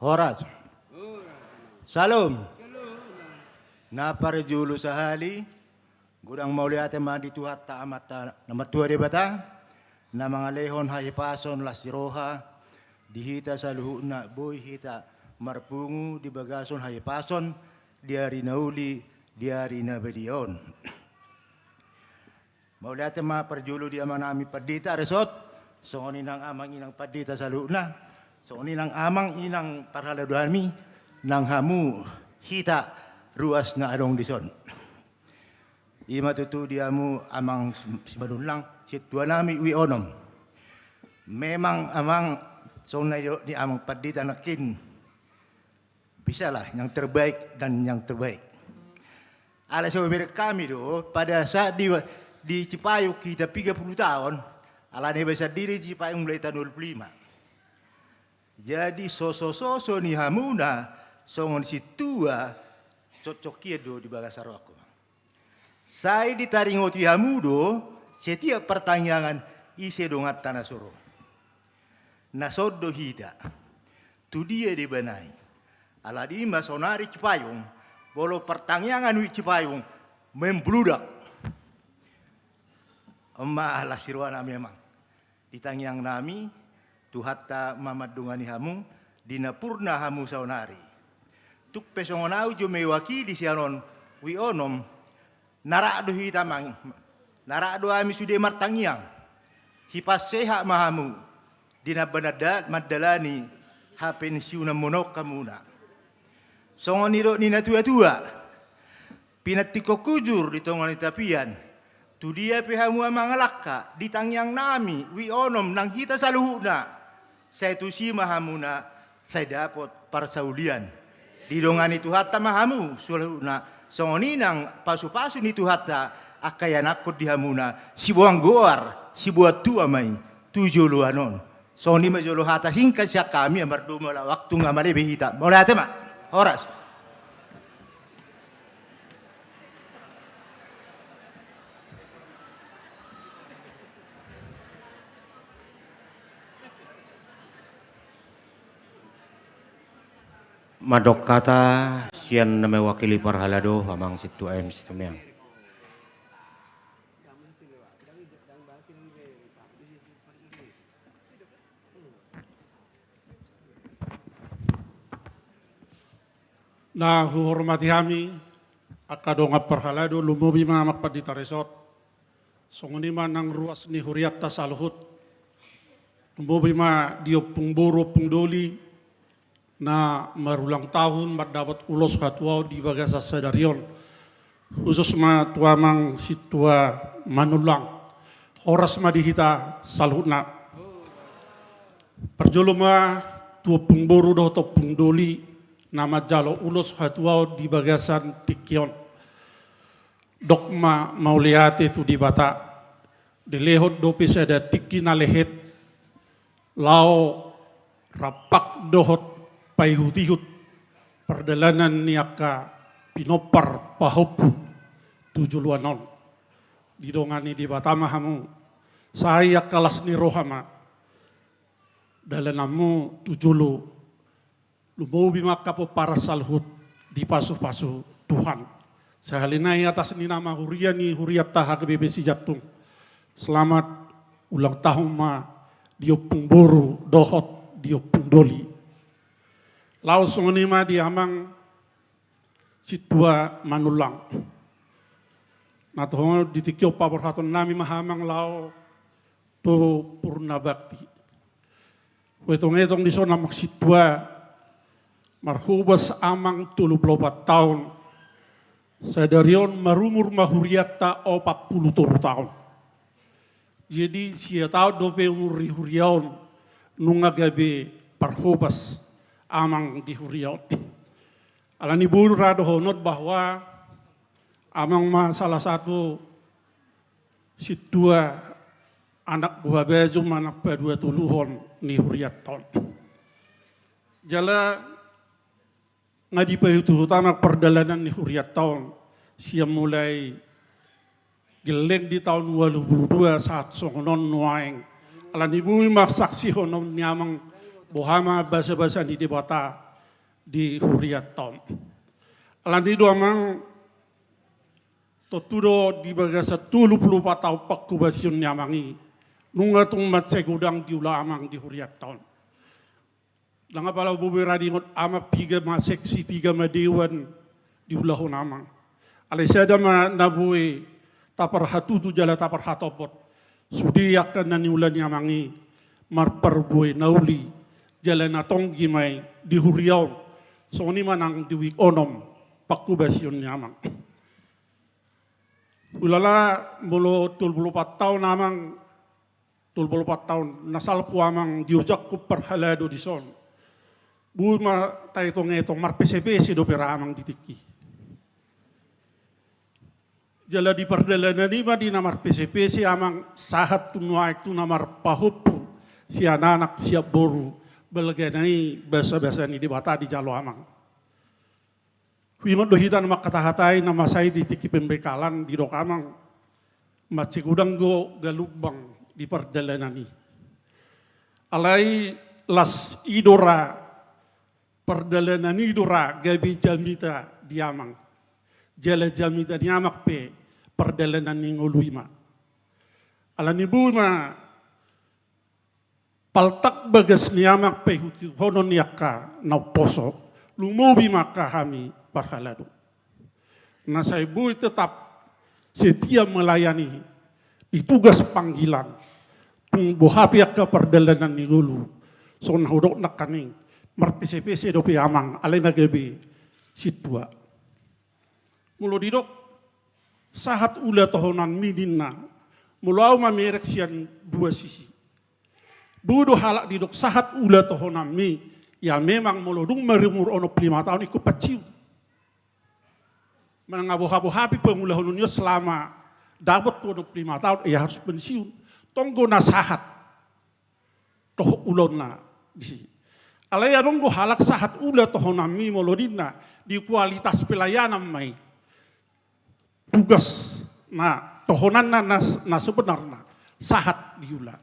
Horas. Salam. Na parjolo sahali, godang mauliate ma di Tuhanta Amanta na martua Debata, na mangalehon hahipason las ni roha di hita saluhutna, boi hita marpungu di bagasan hahipason di ari na uli, di ari na badia on. Mauliate ma parjolo di amanami pandita resort, songon i nang amang inang pandita saluhutna, songon i nang amang inang parhaladoanmi, nang hamu hita ruas na adong dison. I ma tutu di hamu amang Simanullang, sintuanami Uek Onom. Memang amang, songon na nidok ni amang pandita nangkin, bisalah yang terbaik dan yang terbaik. Ala so bereng hami do, pada saat di, di Cipayung hita piga puluh taon, ala na iba sandiri Cipayung mulai taon dua puluh lima. Jadi sosososo ni hamuna songon sintua, cocok hian do di bagasan rohangku. Sai ditaringoti hamu do setiap partangiangan ise donganta na so ro. Na son do hita. Tu dia deba nai. Alani i ma sonari Cipayung, molo partangiangan i Cipayung, membludak. On ma las ni roha nami amang. Di tangiang nami, Tuhanta ma mandongani hamu, di na purna hamu saonari. Tung pe songon ahu jo mewakili sian on, Wi Onom, na rap do hita mang, na rap do hami sude martangiang. Hipas sehat ma hamu, di na banada-, mandalani hapensiunan monok hamuna. Songon nidok ni na tua-tua, pinantikhon hujur di tonga ni tapian, tu dia pe hamu amang langka, di tangiang nami, Wi Onom nang hita saluhutna, sai tusi ma hamuna, sai dapot parsaulian. Didongani Tuhanta ma hamu saluhutna, songon i nang pasu-pasu ni Tuhanta, angka ianakhon di hamuna, siboan goar, siboan tua ma i, tu joloan on. Songon i ma jolo hata singkat sian hami, mardomu ala waktu nga malebe hita. Mauliate ma. Horas. Mandok hata sian na mewakili parhalado, amang sintua M C Tumiang. Na huhormati hami, angka dongan parhalado, lumobi ma amang pandita resort, songon i ma nang ruas ni hurianta saluhut, lumobi ma di ompung boru, ompung doli, na marulang tahun mandapot ulos hatuaon di bagasan sadari on. Khusus ma tu amang sintua Manullang. Horas ma di hita saluhutna. Parjolo ma tu ompung boru dohot ompung doli na manjalo ulos hatuaon di bagasan tingki on. Dok ma mauliate tu Debata. Dilehon dope sada tingki na lehet, laho rampak dohot paihut-ihut pardalanan ni angka pinompar pahompu tu joloan on. Didongani Debata ma hamu, sai angka las ni roha ma dalananmu tu jolo. Lumobi ma angka pomparan saluhut dipasu-pasu Tuhan. Sahali nai atas ni nama huria ni hurianta H K B P Sijantung. Selamat ulang tahun ma di ompung boru dohot di ompung doli. Laos songon i ma di amang sintua Manullang. Na toho di tingki on paborhaton nami ma amang laho tu purna bakti. Huetong-etong dison amang sintua, marhobas amang tolu pulu opat taon, sadari on marumur ma hurianta opat pulu tolu taon. Jadi sia taon dope umur di huria on, nunga gabe parhobas amang di huria on. Alani boi ra dohonon bahwa amang ma salah satu sintua anak buha baju manang paduatoluhon ni hurianta on. Jala nga dipaihut-ihut amang pardalanan ni hurianta on sian mulai gelleng di taon ualu pulu dua sahat songon on nuaeng. Alani boi ma saksihon ni amang boha ma basa-basa ni Debata di hurianta on. Alani do amang tontu do di bagasan tolu pulu opat taon panghobasion ni amang i, nunga tung mansai godang diula amang di hurianta on. Ndang apala boi ra diingot amang piga ma seksi, piga ma dewan diulahon amang. Alai sada ma na boi taparhatutu jala taparhatopot. Sude angka na niula ni amang i marparbue na uli jala na tonggi ma i di huria on. Songon i ma nang di Wi Onom panghobasion ni amang. Hulala molo tolu pulu opat taon amang, tolu pulu opat taon na salpu amang diojak parhalado dison. Boi ma taetong-etong marpese-pese dope ra amang di tingki. Jala di pardalanan i ma di na marpese-pese amang sahat tu nuaeng tu na marpahompu sian anak sian boru, balga na i basa-basa ni Debata dijalo amang. Huingot do hita na mangkatahatai na masa i di tingki pembekalan didok amang, mansai godang do galumbang di pardalanan i. Alai las i do ra, pardalanan i do ra gabe jamita di amang. Jala jamita ni amang pe pardalanan ni ngolu i ma. Alani boi ma paltak bagas ni amang paihutihuthonon ni angka na umposo, lumobi ma angka hami parhalado. Na sai boi tetap setia melayani di tugas panggilan, tung boha pe angka pardalanan ni ngolu, songon na hudok nangkaning, marpesepese dope amang, alai na gabe sintua. Molo didok sahat ula tohonanmi ninna, molo au mamereng sian dua sisi. Boi do halak didok sahat ula tohonanmi, ya memang molo dung marumur onom pulu lima taon ingkon pensiun. Manang boha-boha pe pangulahononmu selama dapot tu onom pulu lima taon, ya harus pensiun. Tong do na sahat toho ulaonna disi. Alai adong do halak sahat ula tohonanmi molo ninna, di kualitas pelayanan ma i. Tugas na tohonanna na, na sebenarna sahat diula.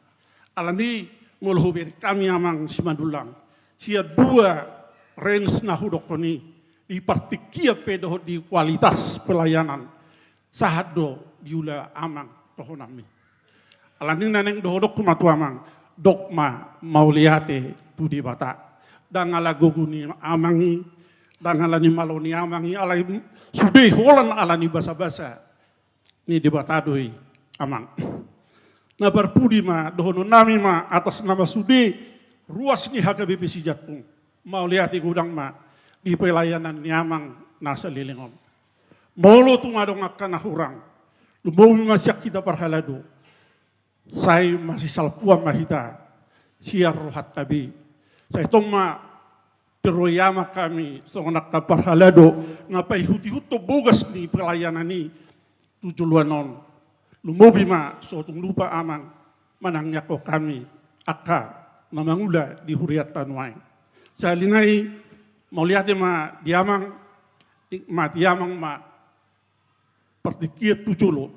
Alani molo hubereng hami amang Simanullang, sian dua range na hudokkon i, di partingkian pe dohot di kualitas pelayanan, sahat do diula amang tohonanmi. Alani na naeng dohononku ma tu amang, dok ma mauliate tu Debata. Ndang ala gogo ni amang i, ndang ala ni malo ni amang i, alai sude holan ala ni basabasa ni Debata do i amang. Na parpudi ma dohononnami ma atas nama sude ruas ni H K B P Sijantung, mauliate godang ma di pelayanan ni amang na saleleng on. Molo tung adong angka na hurang, lumobi ma sian hita parhalado, sai masisalpuan ma hita sian rohanta be. Sai tong ma tiroi amang hami songon angka parhalado na paihutihuthon bogas ni pelayanan i tu joloan on. Lumobi ma so tung lupa amang manangiangkon hami angka na mangula di hurianta nuaeng. Sahali nai mauliate ma di amang, nikmati amang ma partingkian tu jolo.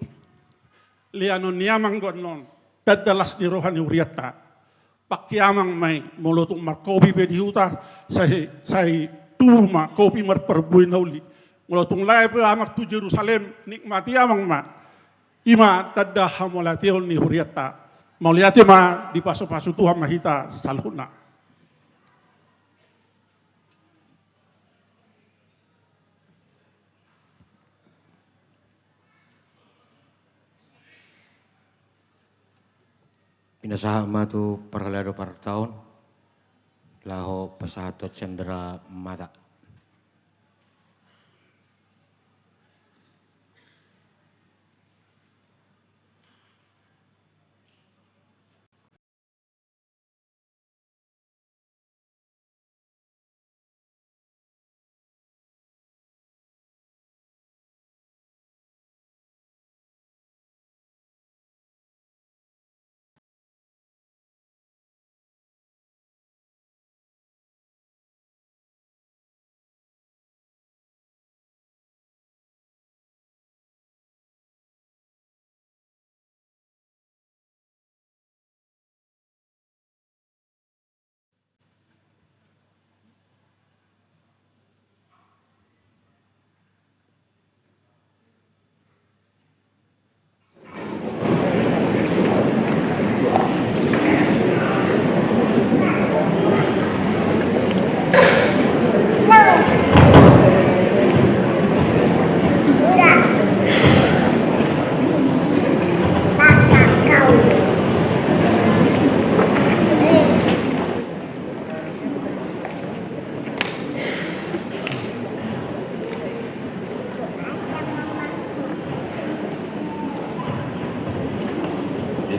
Leanon ni amang do annon tanda las ni roha ni hurianta. Pangke amang ma i, molo tung markopi pe di huta, sai, sai tubu ma kopi marparbue na uli. Molo tung lae pe amang tu Jerusalem, nikmati amang ma. I ma tanda hamauliateon ni hurianta. Mauliate ma, dipasupasu Tuhan ma hita saluhutna. Pinasahat ma tu parhalado partaon, laho pasahathon sandera mata.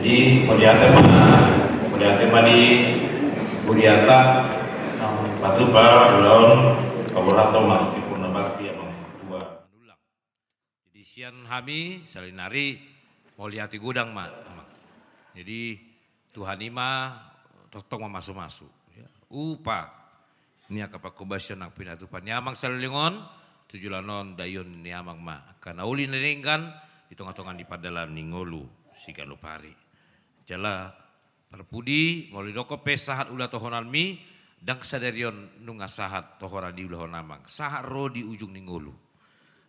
Jadi, mauliate ma, mauliate ma di hurianta, patupa ulaon, kaborhaton masuk di purna bakti, amang sutua. Jadi sian hami, salinari, mauliate godang ma, amang. Jadi, Tuhan i ma tongtong mamasumasu. Ya. Upa ni angka pangkobasion nang pinatupa ni amang saleleng on, Tu joloan on daion ni Amang ma angka na uli na denggan di tonga-tonga ni pardalan ni ngolu siganup ari. Jala parpudi, molo didokkon pe sahat ulahonan mi, ndang sadari on nunga sahat do holan diulahon Amang, sahat ro di ujung ni ngolu.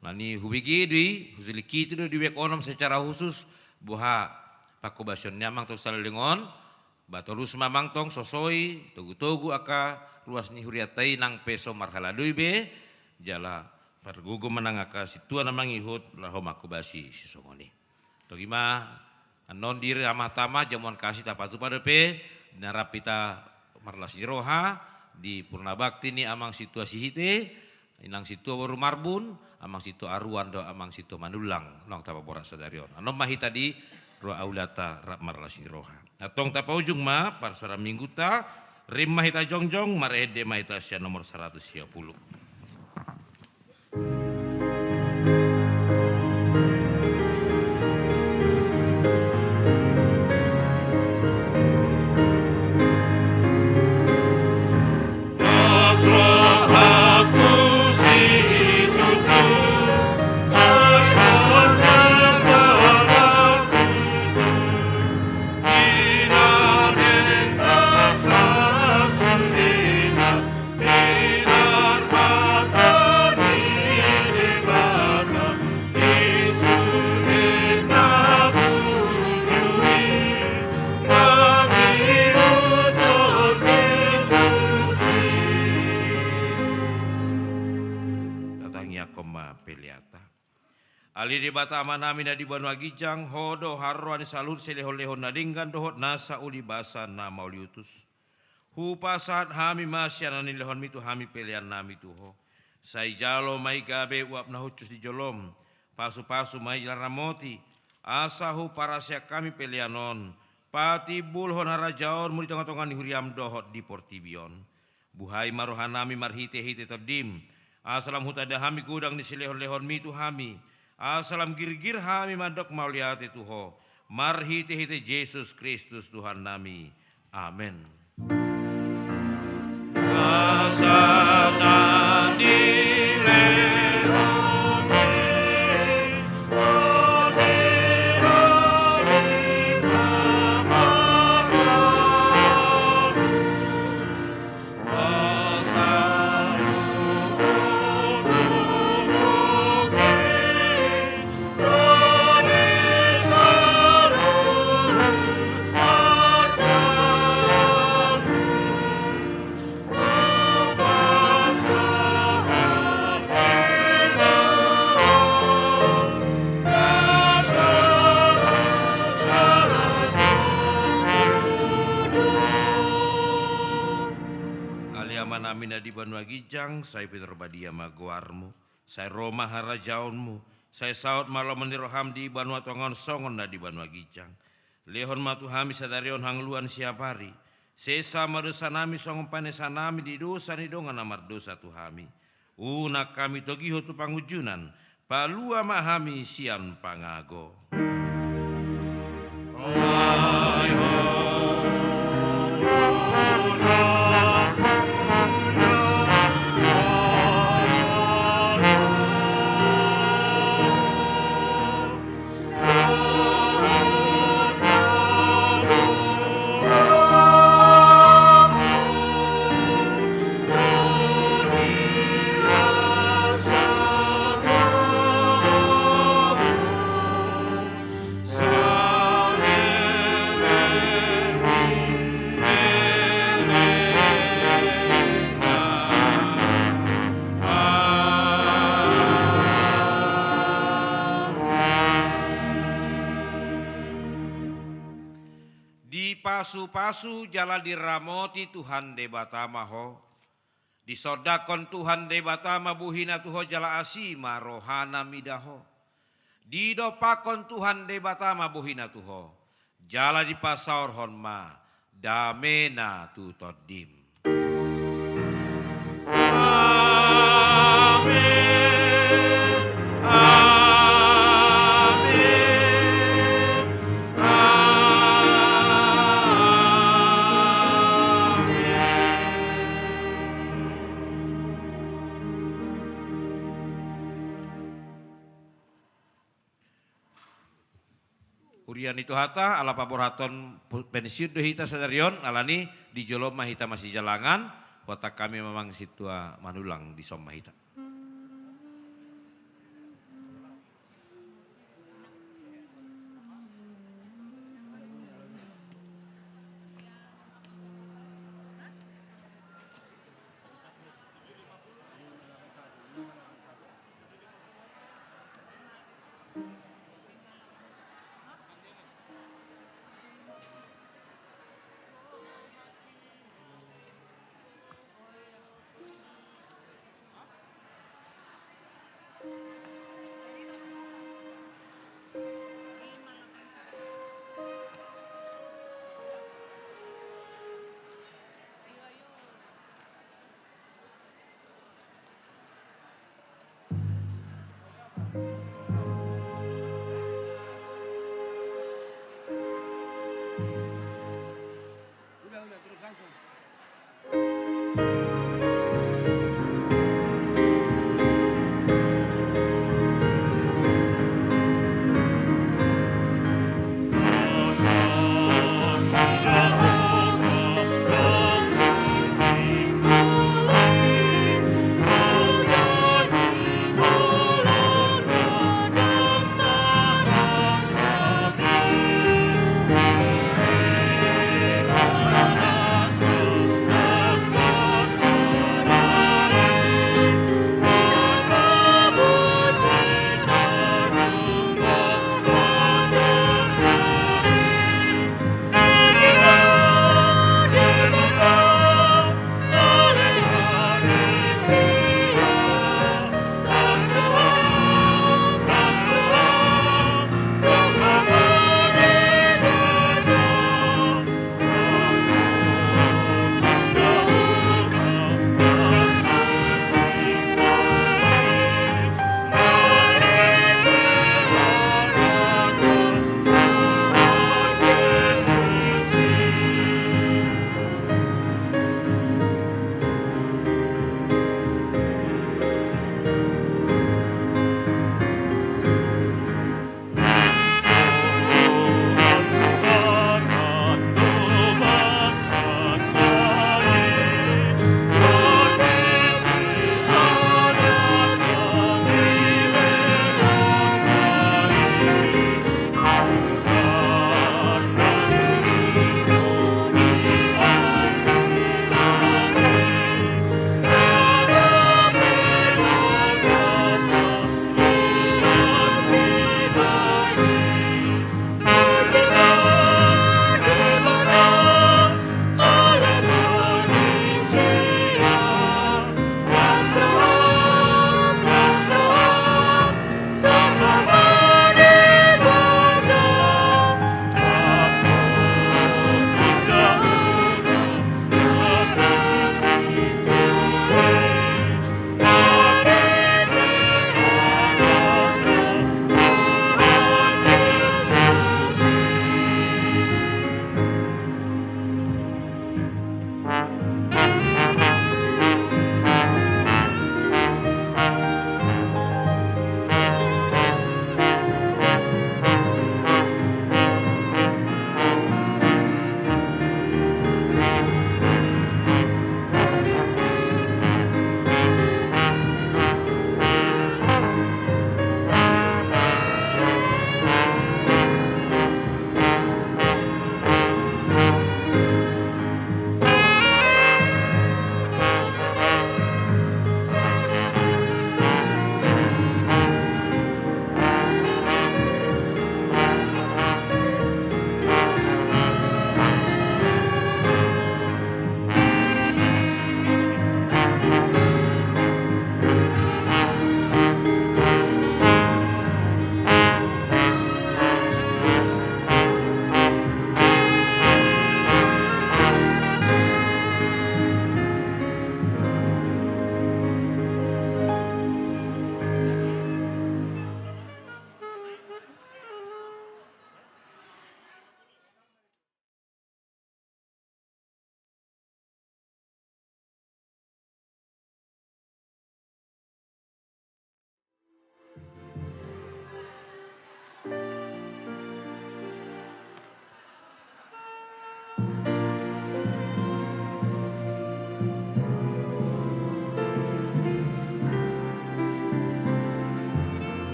Alani i hubege do i, husilingkiti do di wiek onom secara khusus, boha panghobasion ni Amang tong saleleng on, ba torus ma Amang tong sosoi, togu-togu angka ruas ni hurianta i nang pe so marhaladui be, jala pargogo ma nang angka sintua na mangihut laho manghobasi sisongon i. Tongi ma, annon diri amanta ma, jamuan kasih tapatupa dope, na rap hita marlas ni roha, di purnabakti ni Amang Sintua Sihite, Inang Sintua boru Marbun, Amang Sintua Aruan dohot Amang Sintua Manullang, naung tapaborat sadari on. Annon ma hita di roha ulaonta rap marlas ni roha. Antong tapaujung ma parsaoran Minggunta, rim ma hita jongjong, marende ma hita sian nomor saratus sia pulu. Tatangiangkon ma peleanta. Ale Debata Amanami na di banua ginjang, Ho do haroroan ni saluhut silehon-lehon na denggan dohot nasa uli basa na mauliutus. Hupasahat hami ma sian na nilehonmi tu hami peleannami tu Ho. Sai jalo ma i gabe uap na hushus di jolom, pasu-pasu ma i jala ramoti, asa huparaseang hami pelean on patimbulhon harajaonmu di tonga-tonga ni huriam dohot di portibi on. Buhai ma rohanami marhite-hite Tondim, asa lam hutanda hami godang ni silehon-lehonmi tu hami, asa lam girgir hami mandok mauliate tu Ho, marhite-hite Jesus Kristus Tuhannami. Amen. Ale Amanami na di banua ginjang, sai pinarbadia ma goarmu, sai ro ma harajaonmu, sai saut ma lomo ni roham di banua tonga on songon na di banua ginjang. Lehon ma tu hami sadari on hangoluan siapari. Sesa ma dosanami songon panesanami di dosa ni dongan na mardosa tu hami. Unang hami togihon tu pangunjunan, palua ma hami sian pangago. Dipasu-pasu jala diramoti Tuhan Debata ma ho. Disondangkon Tuhan Debata ma bohina tu ho jala asi ma rohana mida ho. Didompakkon Tuhan Debata ma bohina tu ho, jala dipasaorhon ma damena tu tondim. Amen. Amen. Amen. Ia ni tu hata, ala paborhaton pu-, pensiun do hita sadari on, alani di jolo ma hita masijalangan, huhatahon hami ma amang sintua Manullang, dison ma hita.